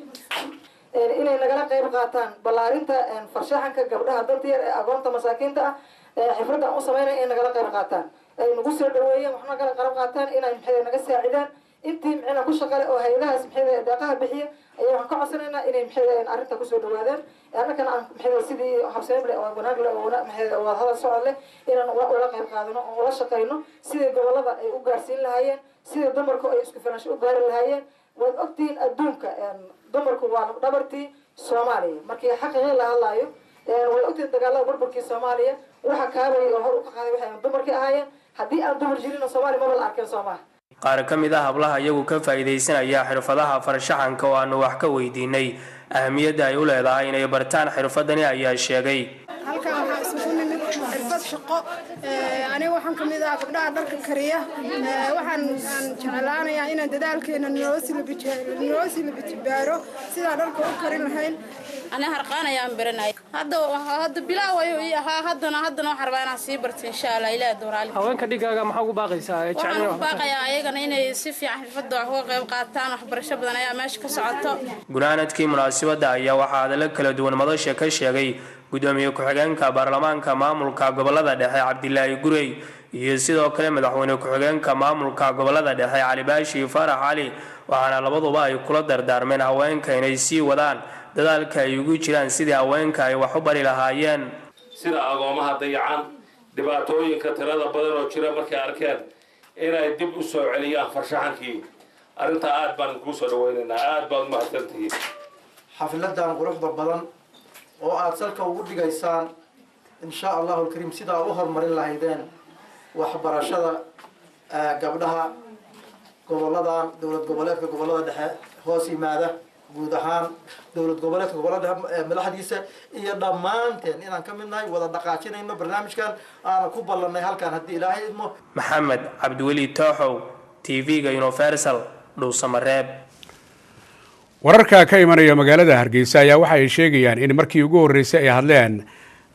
Inay nagala qayb qaataan ballaarinta farshaxanka gabdhaha danta yar ee agoonta masaakiinta ah, xifradda aan u sameynaya inay nagala qayb qaataan, ay nagu soo dhaweeyeen, waxna kala qarab qaataan, inay maxay naga saacidaan intii maxayna ku shaqale oo hay'adahaas maxay deeqaha bixiya ayaa waxaan ka codsanaynaa inay maxay arrinta kusoo dhawaadaan, annagana aan maxay sidii habseen leh oo wanaag leh oo maxay wada hadal socod leh inaan ula qayb qaadano oo ula shaqeyno sidii gobolada ay u gaarsiin lahaayeen, sidii dumarku ay isku filaansho u gaari lahaayeen. Waad ogtihiin adduunka dumarku waa lafdhabartii Soomaaliya. Markii xaqiiqii la hadlaayo, waad ogtihiin dagaalada burburkii Soomaaliya waxa kaabayay oo hor u ka qaaday waxay dumarkii ahaayeen. Haddii aan dumar jirin Soomaaliya maba la arkeen Soomaha.
Qaar ka mid ah hablaha iyagu ka faa'iidaysanaya xirfadaha farshaxanka oo aanu wax ka weydiinay ahamiyadda ay u leedahay inay bartaan xirfadani ayaa sheegay.
Halkan waxaa isugu nimid xirfad shaqo. Aniga waxaan ka mid ah gabdhaha dharka kariya. Waxaan aan jeclaanayaa inaan dadaalkeena naloo silibitibaaro sidaa dharka u karin lahayn.
Ani harqaan ayaan baranay hadda bilaaw ayuu ii ahaa, haddana waxaan rabaa inaan sii barto insha Allah ilaa dooraali.
Haweenka dhigaaga maxaa ugu baaqaysaa?
Waxaan ugu baaqayaa ayagana inay si fiican xirfadda wax uga qayb qaataan. Waxbarasho badan ayaa meesha ka socoto.
Gunaanadkii munaasabadda ayaa waxaa hadallo kala duwan madasha ka sheegay gudoomiye ku-xigeenka baarlamaanka maamulka gobolada dhexe Cabdilaahi Gurey iyo sidoo kale madaxweyne ku-xigeenka maamulka gobolada dhexe Cali Baashi Faarax Cali, waxaana labaduba ay kula dardaarmeen haweenka inay sii wadaan dadaalka ay ugu jiraan sidii haweenka ay wax u bari lahaayeen.
Sida agoomaha dayacan, dhibaatooyinka tirada badan oo jira markay arkeen inay dib u soo celiyaan farshaxankii, arrintaa aad baan kuu soo dhawaynaynaa, aad baad umahadsantihiin.
Xafiladan quruxda badan oo aada salka ugu dhigaysaan insha Allahu alkariim sidaa u horumarin lahaydeen waxbarashada gabdhaha goboladan dowlad goboleedka gobolada dhexe hoos yimaada, guud ahaan dowlad goboleedka gobolada dhexe madaxdiisa iyo dhammaanteen inaan ka mid nahay wada dhaqaajinayno barnaamijkan aana ku ballanay halkan haddii Ilaahay idmo.
Maxamed Cabdiweli Tooxow, TV-ga Universal, Dhuusamareeb.
Wararka ka imanaya magaalada Hargeysa ayaa waxa ay sheegayaan in markii ugu horreysay ay hadleen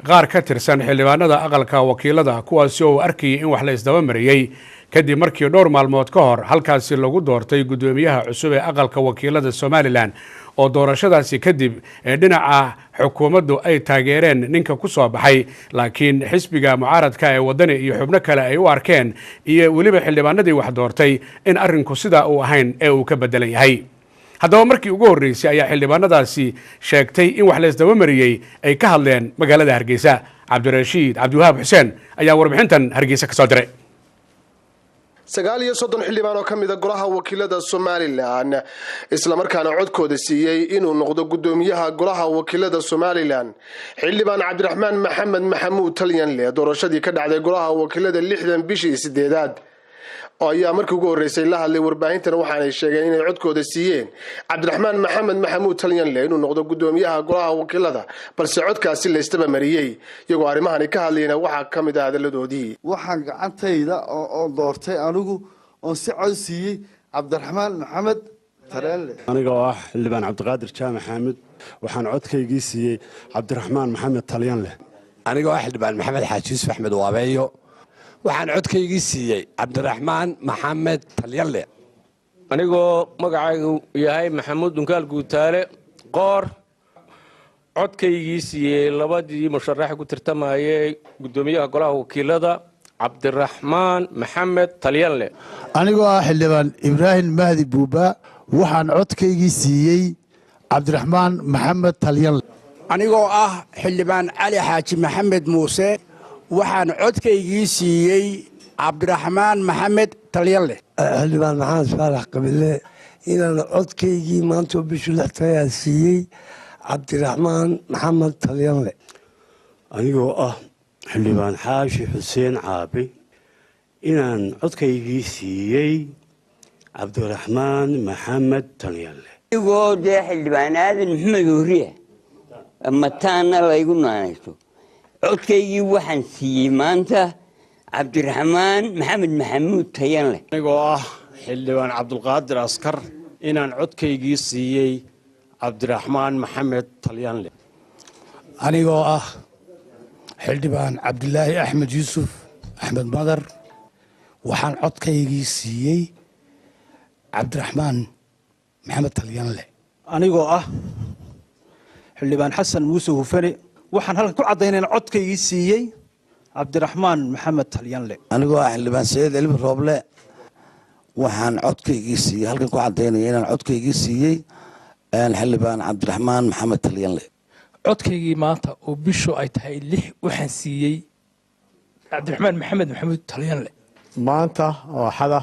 qaar ka tirsan xildhibaanada aqalka wakiilada, kuwaasi oo arkayay in wax la isdaba mariyey kadib markii dhowr maalmood ka hor halkaasi lagu doortay guddoomiyaha cusub ee aqalka wakiilada Somalilan, oo doorashadaasi kadib ee dhinaca xukuumaddu ay taageereen ninka ku soo baxay, laakiin xisbiga mucaaradka ee Wadani iyo xubno kale ay u arkeen iyo weliba xildhibaanadii wax doortay in arrinku sidaa uu ahayn ee uu ka beddelan yahay. Haddaba markii ugu horreysay ayaa xildhibaanadaasi sheegtay in wax la isdaba mariyey ay ka hadleen magaalada Hargeysa. Cabdirashiid Cabdiwahaab Xuseen ayaa warbixintan Hargeysa ka soo diray.
39 xildhibaan oo ka mida golaha wakiilada Somalilan, islamarkaana codkooda siiyey inuu noqdo gudoomiyaha golaha wakiilada Somalilan xildhibaan Cabdiraxmaan Maxamed Maxamuud Talyanle. Doorashadii ka dhacday golaha wakiilada 60 bishii 8aad ayaa markii ugu horreysay la hadlay warbaahintan, waxaanay sheegeen inay codkooda siiyeen Cabdiraxmaan Maxamed Maxamuud Talyanle inuu noqdo gudoomiyaha golaha wakiilada, balse codkaasi laystaba mariyey. Iyagoo arrimahani ka hadlayna waxaa ka mid ah hadalladoodii:
Waxaan gacantayda oo doortay anigu oon si cod siiyey Cabdiraxmaan Maxamed Talyanle.
Aniga oo ah xildhibaan Cabdiqaadir Jaamac Xaamid, waxaan codkaygii siiyey Cabdiraxmaan Maxamed Talyanle.
Aniga oo ah xildhibaan Maxamed Xaaji Yuusuf Axmed Waabeeyo, waxaan codkaygii siiyey Cabdiraxmaan Maxamed Talyanle.
Anigoo magacaygu yahay Maxamuud Dunkaal Guutaale Qoor, codkaygii siiyey labadii musharax ku tartamayay guddoomiyaha golaha wakiilada Cabdiraxmaan Maxamed Talyanle.
Anigoo ah xildhibaan Ibraahim Mahdi Buuba, waxaan codkaygii siiyey Cabdiraxmaan Maxamed Talyanle.
Anigoo ah xildhibaan Cali Xaaji Maxamed Muuse, waxaan codkaygii siiyey Cabdiraxmaan Maxamed Talyanle.
Xildhibaan Maxamed Faarax Qabile, inaan codkaygii maantoo bishu 6 tahay siiyey Cabdiraxmaan Maxamed Talyanle.
Anigoo ah xildhibaan Xaashi Xuseen Caabi, inaan codkaygii siiyey Cabdiraxmaan Maxamed Talyanle.
Anigoo dee xildhibaan Aadan Maxamed Horiya, mataana laygu naanayso, codkaygii waxaan siiyey maanta Cabdiraxmaan Maxamed Maxamuud Tayanleh.
Anigoo ah xildhibaan Cabdulqaadir Askar, inaan codkaygii siiyey Cabdiraxmaan Maxamed Talyanle.
Anigoo ah xildhibaan Cabdilaahi Axmed Yuusuf Axmed Madar, waxaan codkaygii siiyey Cabdiraxmaan Maxamed Talyanle.
Anigoo ah xildhibaan Xasan Muuse Hufane, waxaan halkan ku caddaynayna codkaygii siiyey Cabdiraxmaan Maxamed Talyanle.
Anigoo ah xildhibaan Saciid Cilmi Rooble, waxaan codkaygii siiyey, halkan ku caddaynaya inaan codkaygii siiyey xildhibaan Cabdiraxmaan Maxamed Talyanle.
Codkaygii maanta oo bishu ay tahay 6 waxaan siiyey Cabdiraxmaan Maxamed Maxamuud Talyanle.
Maanta oo Axada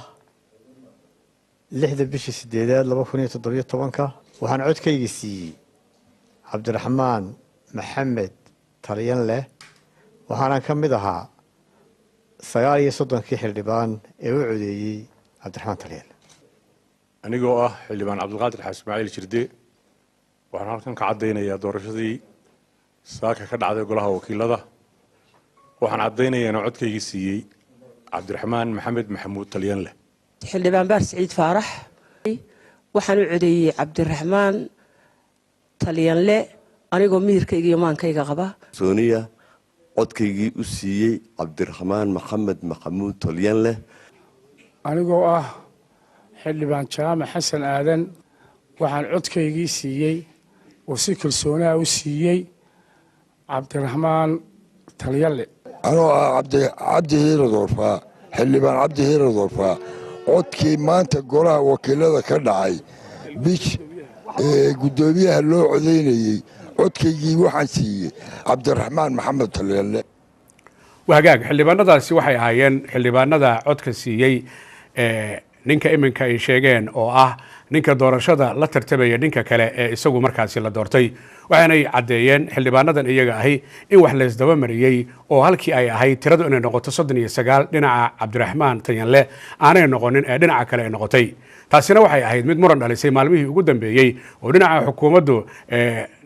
6da bishii 8aad 2017-ka waxaan codkaygii siiyey Cabdiraxmaan Maxamed Talyanle, waxaanan ka mid ahaa 39-kii xildhibaan ee u codeeyey Cabdiraxmaan Talyanle.
Anigoo ah xildhibaan Cabdulqaadir Xaaji Ismaaciil Jirde, waxaan halkan ka caddaynayaa doorashadii saaka ka dhacday golaha wakiilada. Waxaan caddaynayaa inaan codkaygii siiyey Cabdiraxmaan Maxamed Maxamuud Talyanle.
Xildhibaan Baar Siciid Faarax, waxaan u codeeyey Cabdiraxmaan Talyanle anigoo miyirkayga iyo maankayga qaba.
Sooniya codkaygii u siiyey Cabdiraxmaan Maxamed Maxamuud Talyanleh.
Anigoo ah xildhibaan Jaamac Xasan Aadan, waxaan codkaygii siiyey oo si kalsoonaha u siiyey Cabdiraxmaan Talyanle.
Anoo ah Cabdi Hiira Doorfaa, xildhibaan Cabdi Hiira Doorfaa, codkii maanta golaha wakiilada ka dhacay bish ee guddoomiyaha loo codaynayey, codkaygii waxaan siiyey Cabdiraxmaan Maxamed Talyanle.
Wahagaag, xildhibaanadaasi waxay ahaayeen xildhibaanada codka siiyey ninka iminka ay sheegeen oo ah ninka doorashada la tartamaya ninka kale ee isagu markaasi la doortay. Waxaanay caddeeyeen xildhibaanadan iyaga ahi in wax laysdaba mariyey oo halkii ay ahayd tiradu inay noqoto 39 dhinaca Cabdiraxmaan Tayanle aanay noqonin ee dhinaca kale ay noqotay. Taasina waxay ahayd mid muran dhalisay maalmihii ugu dambeeyey oo dhinaca xukuumaddu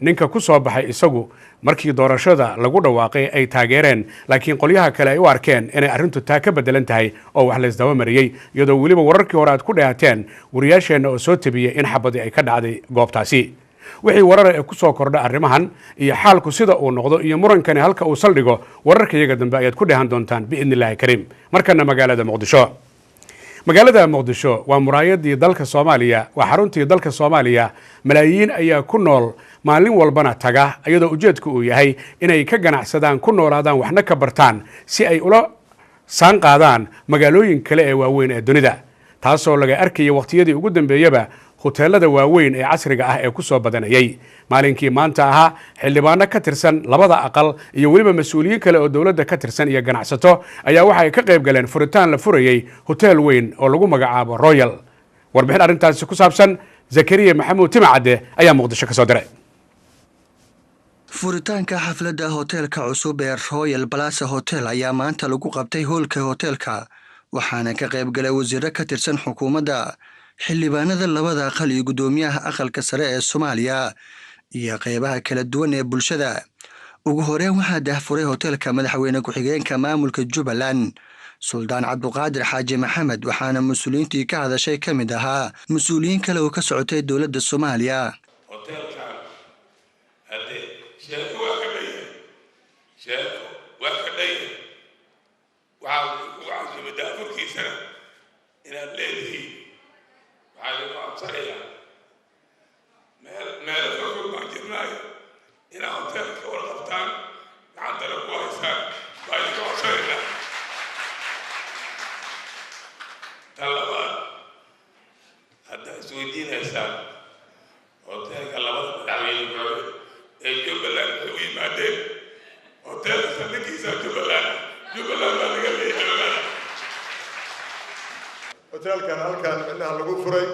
ninka ku soo baxay isagu markii doorashada lagu dhawaaqay ay taageereen, laakiin qolyaha kale ay u arkeen inay arrintu taa ka bedelan tahay oo wax laysdaba mariyey, iyadoo weliba wararkii hore aad ku dheehateen wariyaasheenna oo soo tabiyey in xabadi ay ka dhacday goobtaasi. Wixii warar ee ku soo kordha arrimahan iyo xaalku sida uu noqdo iyo murankani halka uu saldhigo, wararka iyaga dambe ayaad ku dheehan doontaan biidni illaahi kariim. Markana magaalada Muqdisho. Magaalada Muqdisho waa muraayadii dalka Soomaaliya, waa xaruntii dalka Soomaaliya. Malaayiin ayaa ku nool, maalin walbana taga, iyadoo ujeedku uu yahay inay ka ganacsadaan, ku noolaadaan, waxna ka bartaan si ay ula saan qaadaan magaalooyin kale ee waaweyn ee dunida, taasoo laga arkaya waqtiyadii ugu dambeeyaba Hoteelada waaweyn ee casriga ah ee ku soo badanayay. Maalinkii maanta ahaa, xildhibaano ka tirsan labada aqal iyo weliba mas-uuliyiin kale oo dowladda ka tirsan iyo ganacsato ayaa waxay ka qayb galeen furitaan la furayey hotel weyn oo lagu magacaabo Royal. Warbixin arrintaasi ku saabsan, Zakariya Maxamuud Timacadde ayaa Muqdisho ka soo diray.
Furitaanka xafladda hoteelka cusub ee Royal Palace Hotel ayaa maanta lagu qabtay hoolka hoteelka, waxaana ka qayb galay wasiiro ka tirsan xukuumadda, xildhibaanada labada aqal iyo guddoomiyaha Aqalka Sare ee Soomaaliya iyo qeybaha kala duwan ee bulshada. Ugu horeyn, waxaa daahfuray hoteelka madaxweyne ku-xigeenka maamulka Jubbaland, Suldaan Cabduqaadir Xaaji Maxamed, waxaana mas-uuliyiintii ka hadashay ka mid ahaa mas-uuliyiin kale oo ka socotay dowladda Soomaaliya.
Hoteelkan haddee sheeko waa ka dhan yahay, sheeko waa ka dhan yahay. Waxaa ku casuumay daafurkiisana inaad leedihiin. Waxaa idinku codsanayaa, meel meelo fogfog baan jirnaayo, inaad hoteelka warqabtaan, gacantana ku haysaan baa idinku codsanaynaa. Tan labaad, haddaad isweydiinaysaan hoteelka labada madaxweyne ku-xigeen ee Jubbaland waxay u yimaadeen, hoteelka saldhigiisa Jubbaland, Jubbaland baa laga leeyahay, ogaada.
Hoteelkan halkan micnaha lagu furay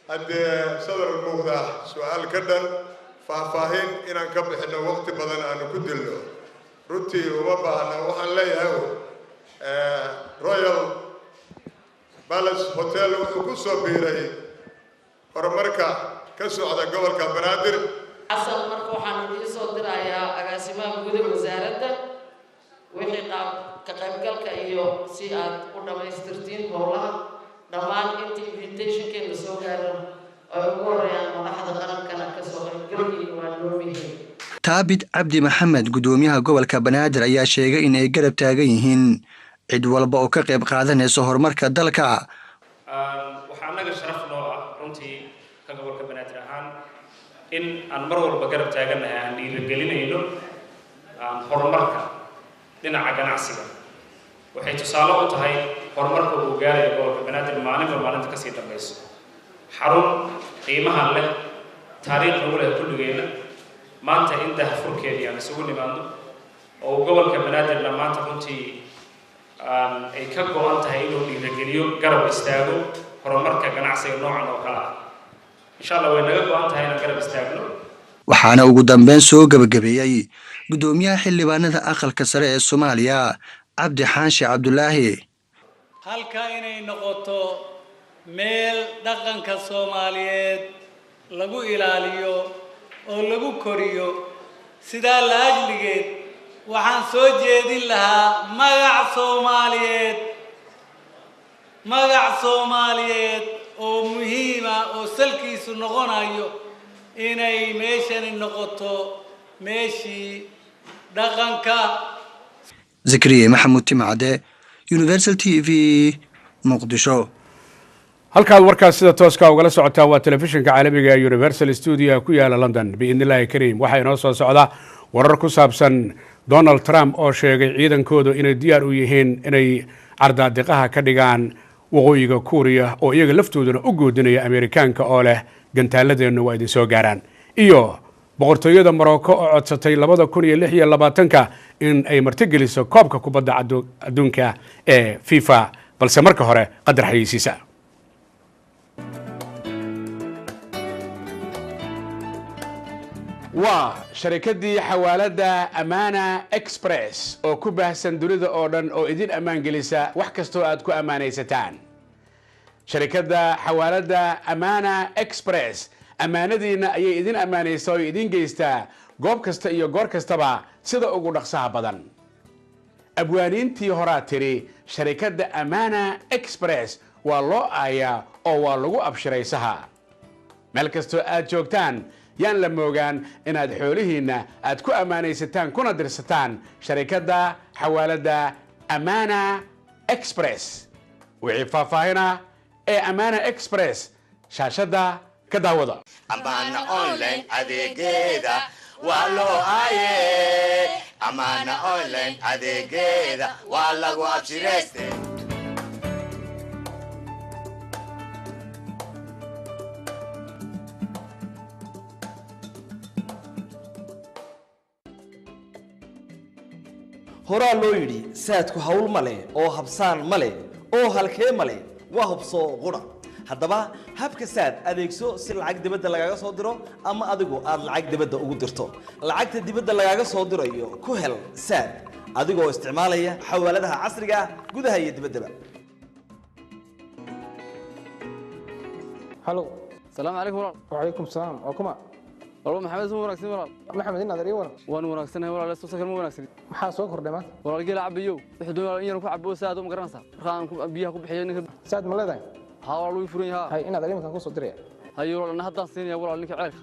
haddee sadar muuqda su-aal ka dhan faahfaahin inaan ka bixinno, waqti badan aanu ku dilno runtii uma baahna. Waxaan leeyahay, Royal Palace Hotel wuxuu ku soo biiray horumarka ka socda gobolka Banaadir.
Xasan, marka waxaan idiin soo dirayaa agaasimaha guud ee wasaaradda wixii qaab ka qaybgalka iyo si aad u dhammaystirtiin howlaha. Dhammaan inta invitationkeena soo gaaran ay ugu horeeyaan madaxda qarankana, kasoo qaybgalkiina waa noo muhiim.
Taabit Cabdi Maxamed, guddoomiyaha gobolka Banaadir, ayaa sheegay in ay garab taagan yihiin cid walba oo ka qayb qaadanaysa horumarka dalka.
Waxaa annaga sharaf noo ah runtii ka gobolka Banaadir ahaan in aan mar walba garab taagannahay, aan dhiirigelinayno horumarka dhinaca ganacsiga. Waxay tusaale u tahay horumarka uu gaarayo gobolka Banaadir maalinba maalinta kasii dambayso, xarun qiimahan leh, taariikh nagu leh kulligeenna, maanta in dahfurkeedii aan isugu nimaadno oo gobolka Banaadirna maanta runtii ay ka go-an tahay inuu dhiirigeliyo, garab istaago horumarka ganacsiga noocan oo kale ah. Insha Allah, way naga go-an tahay inaan garab istaagno.
Waxaana ugu dambeyn soo gebagabeeyey guddoomiyaha xildhibaanada Aqalka Sare ee Soomaaliya, Cabdi Xaanshi Cabdulaahi.
Halka inay noqoto meel dhaqanka Soomaaliyeed lagu ilaaliyo oo lagu koriyo, sidaa la ajligeed waxaan soo jeedin lahaa magac Soomaaliyeed, magac Soomaaliyeed oo muhiima oo salkiisu noqonayo inay meeshani noqoto meeshii dhaqanka.
Zakariya Maxamuud Timacade, Universal TV, Muqdisho.
Halkaad warkaas sida tooska ugala socotaan waa telefishinka caalamiga ee Universal, studio ku yaala London. Biidni Illaahi Kariim, waxaa inoo soo socda warar ku saabsan Donald Trump oo sheegay ciidankoodu inay diyaar u yihiin inay cardaadiqaha ka dhigaan Waqooyiga Kuuriya, oo iyaga laftooduna u goodinaya Ameerikaanka oo leh gantaaladeennu waa idin soo gaaraan, iyo boqortooyada Morocco oo codsatay 2026-ka in ay martigeliso koobka kubadda adduunka ee FIFA. Balse marka hore, qadar xayeysiisa. Waa sharikadii xawaaladda Amaana Express oo ku baahsan dunida oo dhan oo idin ammaan gelisa wax kastoo aad ku ammaanaysataan. Sharikadda xawaaladda Amaana Express ammaanadiinna ayay idin ammaanaysaa oo idin geystaa goob kasta iyo goor kastaba sida ugu dhaqsaha badan. Abwaaniintii horaa tiri, sharikadda Amaana Express waa loo aayaa oo waa lagu abshiray saha. Meel kastoo aad joogtaan, yaan la moogaan inaad xoolihiinna aad ku ammaanaysataan kuna dirsataan sharikadda xawaaladda Amaana Express. Wixii faahfaahina ee Amaana Express shaashadda ka daawada.
Amaana Online adeegeeda waa loo aaye. Amaana Online adeegeeda waa lagu abshirayste.
Horaa loo yidhi, saadku hawl ma leh oo habsaan ma leh oo halkee ma leh, waa hubsoo qudha. Haddaba habka Saad adeegso si lacag dibadda lagaaga soo diro ama adigu aad lacag dibadda ugu dirto. Lacagta dibadda lagaaga soo dirayo ku hel Saad adigoo isticmaalaya xawaaladaha casriga ah gudaha iyo dibaddaba.
Halo.
Salaamu calaykum walaal.
Wacalaykum salaam, waa kuma?
Walba Maxamed, soo wanaagsan walaal.
Maxamed, inaad ii waran.
Waan wanaagsanahay walaal, soo sakar ma wanaagsan.
Maxaa soo kordhay maanta?
Walaal, geela cabayow wuxuu doonaa in yar ku cabo Saad, ma garanaysaa? Marka aan biyaha ku bixiyo ninka.
Saad ma leedahay?
Haa walaal, wuu furan yahay.
Hay, inaad iminkan ku soo diraya.
Hayo walaal, ana haddaan siinaya walaal ninka ceelka.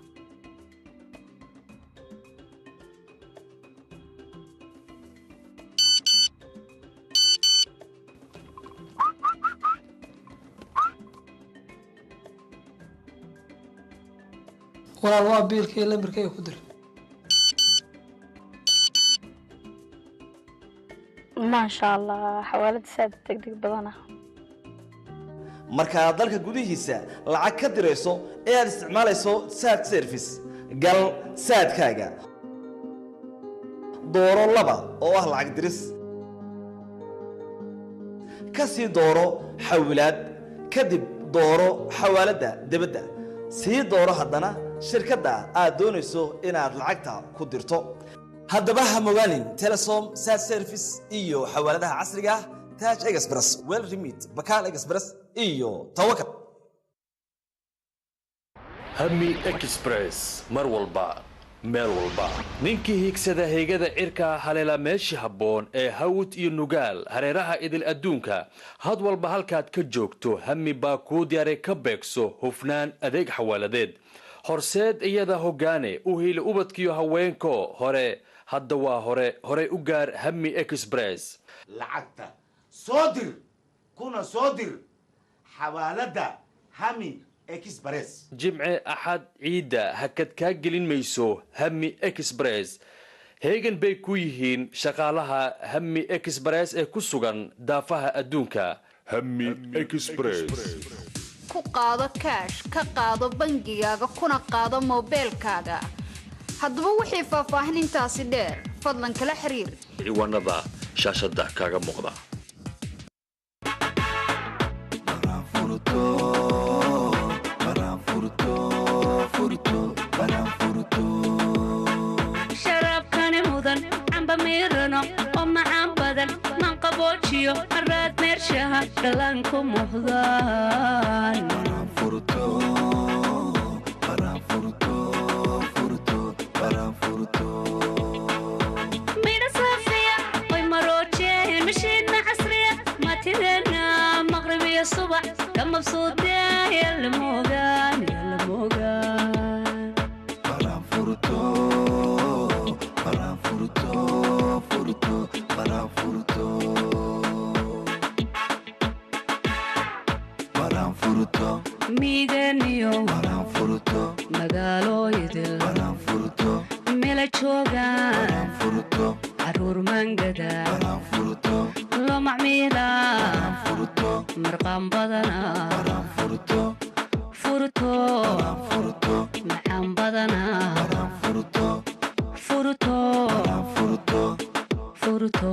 Walaal, waa biilkii, lambarkayga ku dir.
Maasha Allah, xawaalada Saad degdeg badana.
Markaad dalka gudihiisa lacag ka dirayso ee aad isticmaalayso Saad service, gal Saadkaaga, dooro 2 oo ah lacag diris, ka sii dooro xawilaad, kadib dooro xawaaladda dibadda, sii dooro haddana shirkadda aad doonayso inaad lacagta ku dirto. Haddaba ha mogaanin Telesom Saad service iyo xawaaladaha casriga ah, Taj Express, Well Remit, Bakaal Express iyo Tawakal.
Hami Express, mar walba, meel walba. Ninkii hiigsada heegada cirka, haleela meeshii habboon ee Hawd iyo Nugaal, hareeraha idil adduunka, had walba halkaad ka joogto, Hami baa kuu diyaaray. Ka beegso hufnaan adeeg xawaaladeed horseed, iyada hoggaane u hiili ubadkiyo haweenko. Hore hadda waa hore, horey u gaar Hami Express.
Lacagta soo dir, kuna soo dir xawaaladda Hami Express.
Jimce, Axad, ciidda hakad kaa gelin mayso Hami Express. Heegan bay ku yihiin shaqaalaha Hami Express ee ku sugan daafaha adduunka.
Hami Express.
Ku qaado kaash, ka qaado bangigaaga, kuna qaado moobeelkaaga. Haddaba wixii faahfaahin intaasi dheer, fadlan kala xiriir
ciwaanada shaashada kaaga muuqda.
Sharaabkani mudan camba miirano oo macaan badan, manqaboojiyo maraad meershaha dhallaanku muhdaan. Midha saafiya oy maroojeen, mishiidna casriya, matideenna maqribiyo subax ka mabsuudee, yalamogaan yalamogaan. Miiganiyo magaalooyidil mela joogaan, caruur mangada loo macmiila, marqaan badana, furto macaan badana, furto furto.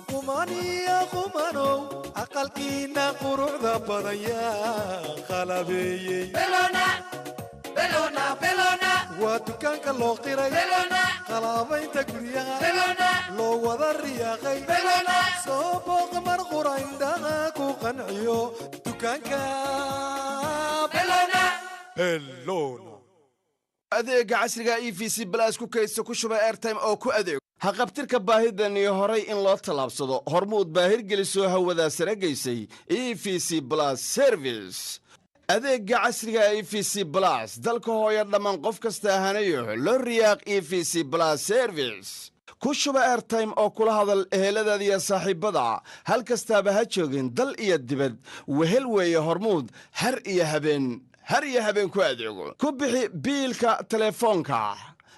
Qumaniya qumanow, aqalkiina quruxda badan yaa qalabeeyey? Waa dukaanka loo qiray qalaabaynta guryaha, loo wada riyaaqay. Soo booq mar qura, indhaha ku qanciyo dukaanka Bellona.
Adeega casriga EVC Plus ku kayso, ku shuba airtime oo ku adeego. Haqabtirka baahidan iyo horay in loo tallaabsado, Hormuud baa hirgelisoo hawadaa sare geysay EVC Plus service. Adeegga casriga EVC Plus, dalka hooya dhammaan qof kasta hanayo loo riyaaq. EVC Plus service, ku shuba airtime oo kula hadal eheladaada iyo saaxiibbada, hal kastaaba ha joogin dal iyo dibad. Wehel weeye Hormuud, har iyo habeen, har iyo habeen ku adeego. Ku bixi biilka telefoonka,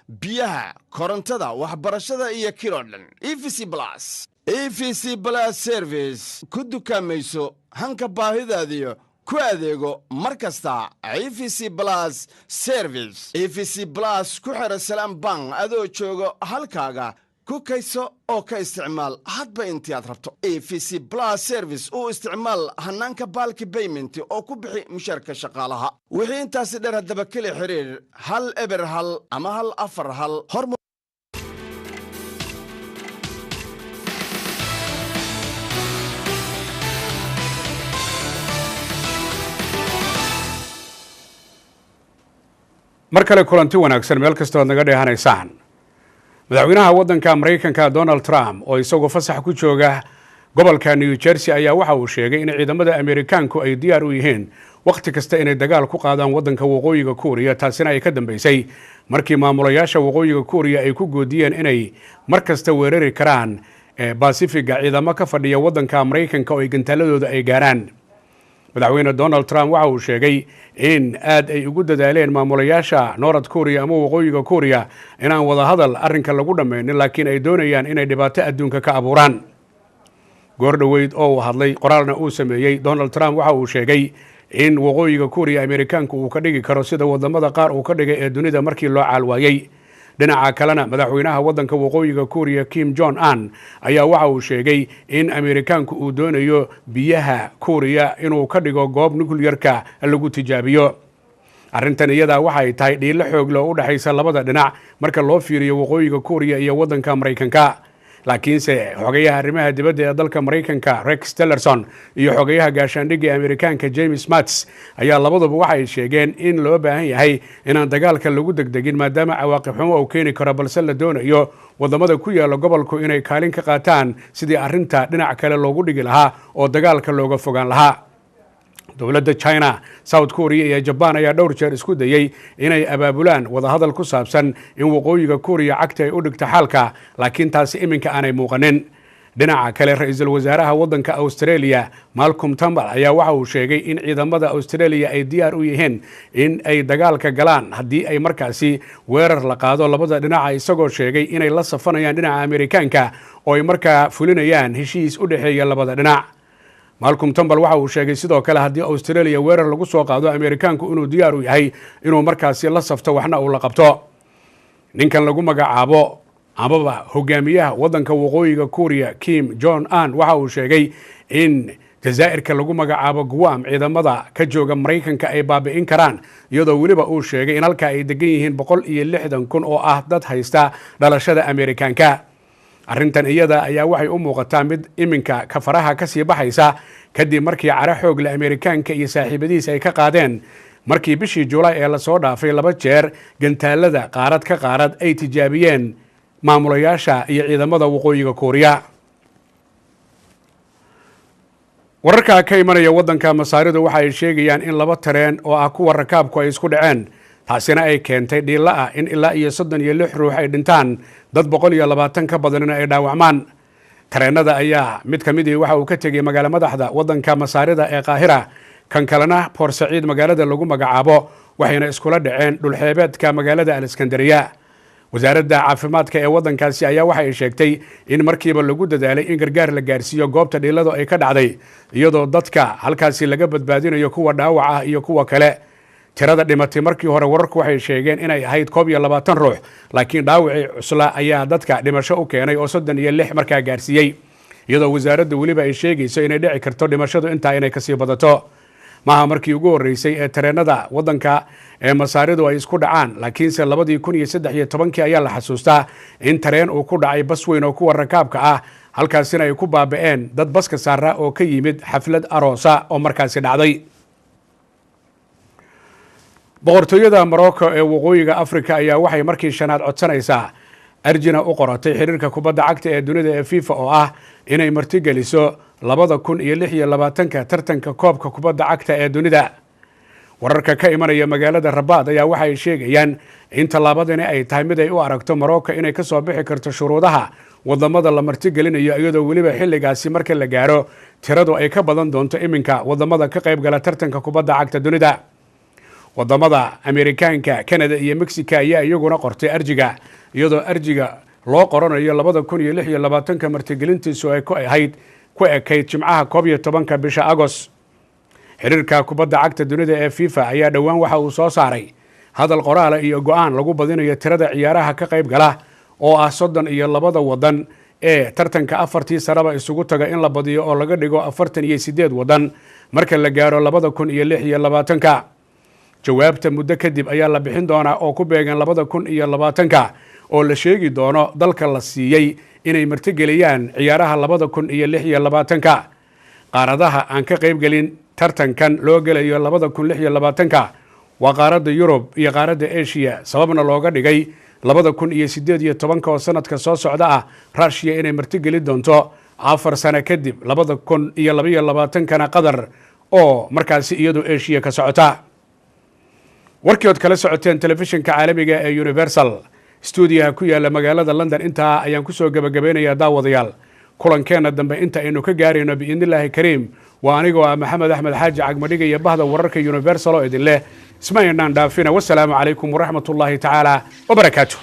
biyaha, korontada, waxbarashada iyo kiroo dhan. EVC Plus, EVC Plus service, ku dukaamayso hanka baahidaadiyo. Ku adeego mar kasta EVC Plus Service. EVC Plus ku xidha Salaam Bank adoo jooga halkaaga, ku kayso oo ka isticmaal hadba intii aad rabto. EVC Plus Service u isticmaal hannaanka bulk payment oo ku bixi mushaarka shaqaalaha. Wixii intaasi dheer, haddaba keli xiriir 101 ama 141. Hor.
Mar kale kulanti wanaagsan meel kastoo aad naga dheehanaysaan. Madaxweynaha waddanka Maraykanka Donald Trump, oo isagoo fasax ku jooga gobolka New Jersey, ayaa waxa uu sheegay in ciidamada Ameerikaanku ay diyaar u yihiin wakhti kasta inay dagaal ku qaadaan waddanka Waqooyiga Kuuriya. Taasina ay ka dambeysay markii maamulayaasha Waqooyiga Kuuriya ay ku goodiyeen inay mar kasta weerari karaan Basifiga ciidamo ka fadhiya waddanka Maraykanka oo ay gantaaladooda ay gaaraan. Madaxweyne Donald Trump waxa uu sheegay in aad ay ugu dadaaleen maamulayaasha North Korea ama Waqooyiga Kuuriya inaan wadahadal arrinka lagu dhammaynin, laakiin ay doonayaan inay dhibaato adduunka ka abuuraan. Goor dhoweyd oo uu hadlay, qoraalna uu sameeyey, Donald Trump waxa uu sheegay in Waqooyiga Kuuriya Ameerikaanku uu ka dhigi karo sida wadamada qaar uu ka dhigay ee dunida markii loo caalwaayey. Dhinaca kalena, madaxweynaha waddanka Waqooyiga Kuuriya Kim Jong Un ayaa waxa uu sheegay in Ameerikaanku uu doonayo biyaha Kuuriya inuu ka dhigo goob nuclearka lagu tijaabiyo. Arrintan iyadaa waxay tahay dhiilo xoog loo u dhexaysa labada dhinac marka loo fiiriyo Waqooyiga Kuuriya iyo waddanka Maraykanka. Laakiinse xogayaha arrimaha dibadda ee dalka Maraykanka Rex Tillerson iyo xogayaha gaashaandhigga ee Ameerikaanka James Mattis ayaa labaduba waxay sheegeen in loo baahan yahay inaan dagaalka lagu degdegin, maadaama cawaaqib xumo uu keeni karo, balse la doonayo wadamada ku yaala gobolku inay kaalin ka qaataan sidii arrinta dhinac kale loogu dhigi lahaa oo dagaalka looga fogaan lahaa. Dowladda China, South Korea iyo Jaban ayaa dhowr jeer isku dayey inay abaabulaan wadahadal ku saabsan in Waqooyiga Kuuriya cagta ay u dhigto xaalka, laakiin taasi iminka aanay muuqanin. Dhinaca kale, ra-iisul wasaaraha waddanka Australia Malcolm Turnbull ayaa waxa uu sheegay in ciidamada Australia ay diyaar u yihiin in ay dagaalka galaan haddii ay markaasi weerar la qaado labada dhinaca, isagoo sheegay inay la safanayaan dhinaca Ameerikaanka oo ay markaa fulinayaan heshiis u dhexeeya labada dhinac. Malcolm Turnbull waxa uu sheegay sidoo kale haddii Australia weerar lagu soo qaado, Ameerikaanku inuu diyaar u yahay inuu markaasi la safto waxna uu la qabto. Ninkan lagu magacaabo amaba hogaamiyaha waddanka Waqooyiga Kuuriya Kim Jong Un waxa uu sheegay in jazaa'irka lagu magacaabo Guam ciidamada ka jooga Maraykanka ay baabi'in karaan, iyadoo weliba uu sheegay in halka ay degan yihiin 160,000 oo ah dad haysta dhalashada Ameerikaanka. Arrintan iyada ayaa waxay u muuqataa mid iminka kafaraha kasii baxaysa, kadib markii caro xoogle Ameerikaanka iyo saaxiibadiisa ay ka qaadeen markii bishii Julaay ee lasoo dhaafay laba jeer gantaalada qaarad ka qaarad ay tijaabiyeen maamulayaasha iyo ciidamada Waqooyiga Kuuriya. Wararka ka imanaya waddanka Masaaridu waxa ay sheegayaan in laba tareen oo ah kuwa rakaabku ay isku dhaceen, taasina ay keentay dhiilla ah in ilaa iyo 36 ruux ay dhintaan, dad 120 ka badanina ay dhaawacmaan. Tareenada ayaa mid ka midii waxa uu ka tegey magaalo madaxda waddanka Masaarida ee Qaahira, kan kalena Boor Saciid magaalada lagu magacaabo, waxayna iskula dhaceen dhulxeebeedka magaalada Aliskandariya. Wasaaradda caafimaadka ee waddankaasi ayaa waxa ay sheegtay in markiiba lagu dadaalay in gargaar la gaarsiiyo goobta dhiiladu ay ka dhacday, iyadoo dadka halkaasi laga badbaadinayo kuwa dhaawac ah iyo kuwa kale. Tirada dhimatay markii hore wararku waxay sheegeen inay ahayd 21 ruux, laakiin dhaawacii cusla ayaa dadka dhimasho u keenay oo 36 markaa gaarsiiyey, iyadoo wasaaraddu weliba ay sheegayso inay dhici karto dhimashadu intaa inay kasii badato. Maaha markii ugu horreysay ee tareenada waddanka ee Masaaridu ay isku dhacaan, laakiinse 2013-kii ayaa la xasuustaa in tareen uu ku dhacay bas weyn oo kuwa rakaabka ah, halkaasina ay ku baaba'een dad baska saara oo ka yimid xaflad aroosa oo markaasi dhacday. Boqortooyada Morocco ee Waqooyiga Africa ayaa waxay markii shanaad codsanaysaa, arjina u qoratay xiriirka kubadda cagta ee dunida ee FIFA oo ah inay martigeliso 2026-ka tartanka koobka kubadda cagta ee dunida. Wararka ka imanaya magaalada Rabaad ayaa waxay sheegayaan in tallaabadani ay tahay mid ay u aragto Morocco inay kasoo bixi karto shuruudaha wadamada la martigelinayo, iyadoo weliba xilligaasi marka la gaaro tiradu ay ka badan doonto iminka wadamada ka qaybgala tartanka kubadda cagta dunida. Wadamada Ameerikaanka, Canada iyo Mexico ayaa iyaguna qortay arjiga, iyadoo arjiga loo qoranayo 2026-ka martigelintiisu ay ku ahayd ku ekayd Jimcaha 11-ka bisha Agos. Xiriirka kubadda cagta dunida ee FIFA ayaa dhowaan waxa uu soo saaray hadal qoraala iyo go-aan lagu badinayo tirada ciyaaraha ka qayb gala oo ah 32da wadan ee tartanka 4tii sanaba isugu taga in la badiyo oo laga dhigo 48 wadan marka la gaaro 2026-ka. Jawaabta muddo kadib ayaa la bixin doonaa oo ku beegan 2020-ka, oo la sheegi doono dalka la siiyey inay martigeliyaan ciyaaraha 2026-ka. Qaaradaha aan ka qaybgelin tartankan loo gelayo 2026-ka waa qaaradda Yurub iyo qaaradda Asia, sababna looga dhigay 2018-ka oo sanadka soo socda ah Rushiya inay martigeli doonto, 4 sano kadib 2022-kana Qatar oo markaasi iyadu Asia ka socota. Warkii ood kala socoteen telefishinka caalamiga ee Universal stuudiyaha ku yaala magaalada London intaa ayaan kusoo gebagabeynayaa. Daawadayaal, kulankeenna dambe inta aynu ka gaarayno biidnillaahi kariim, waa anigoo ah Maxamed Axmed Xaaji Cagmadhiga iyo bahda wararka Universal oo idin leh isma aynaan dhaafina. Wasalaamu calaykum waraxmatullaahi tacaala wabarakaatu.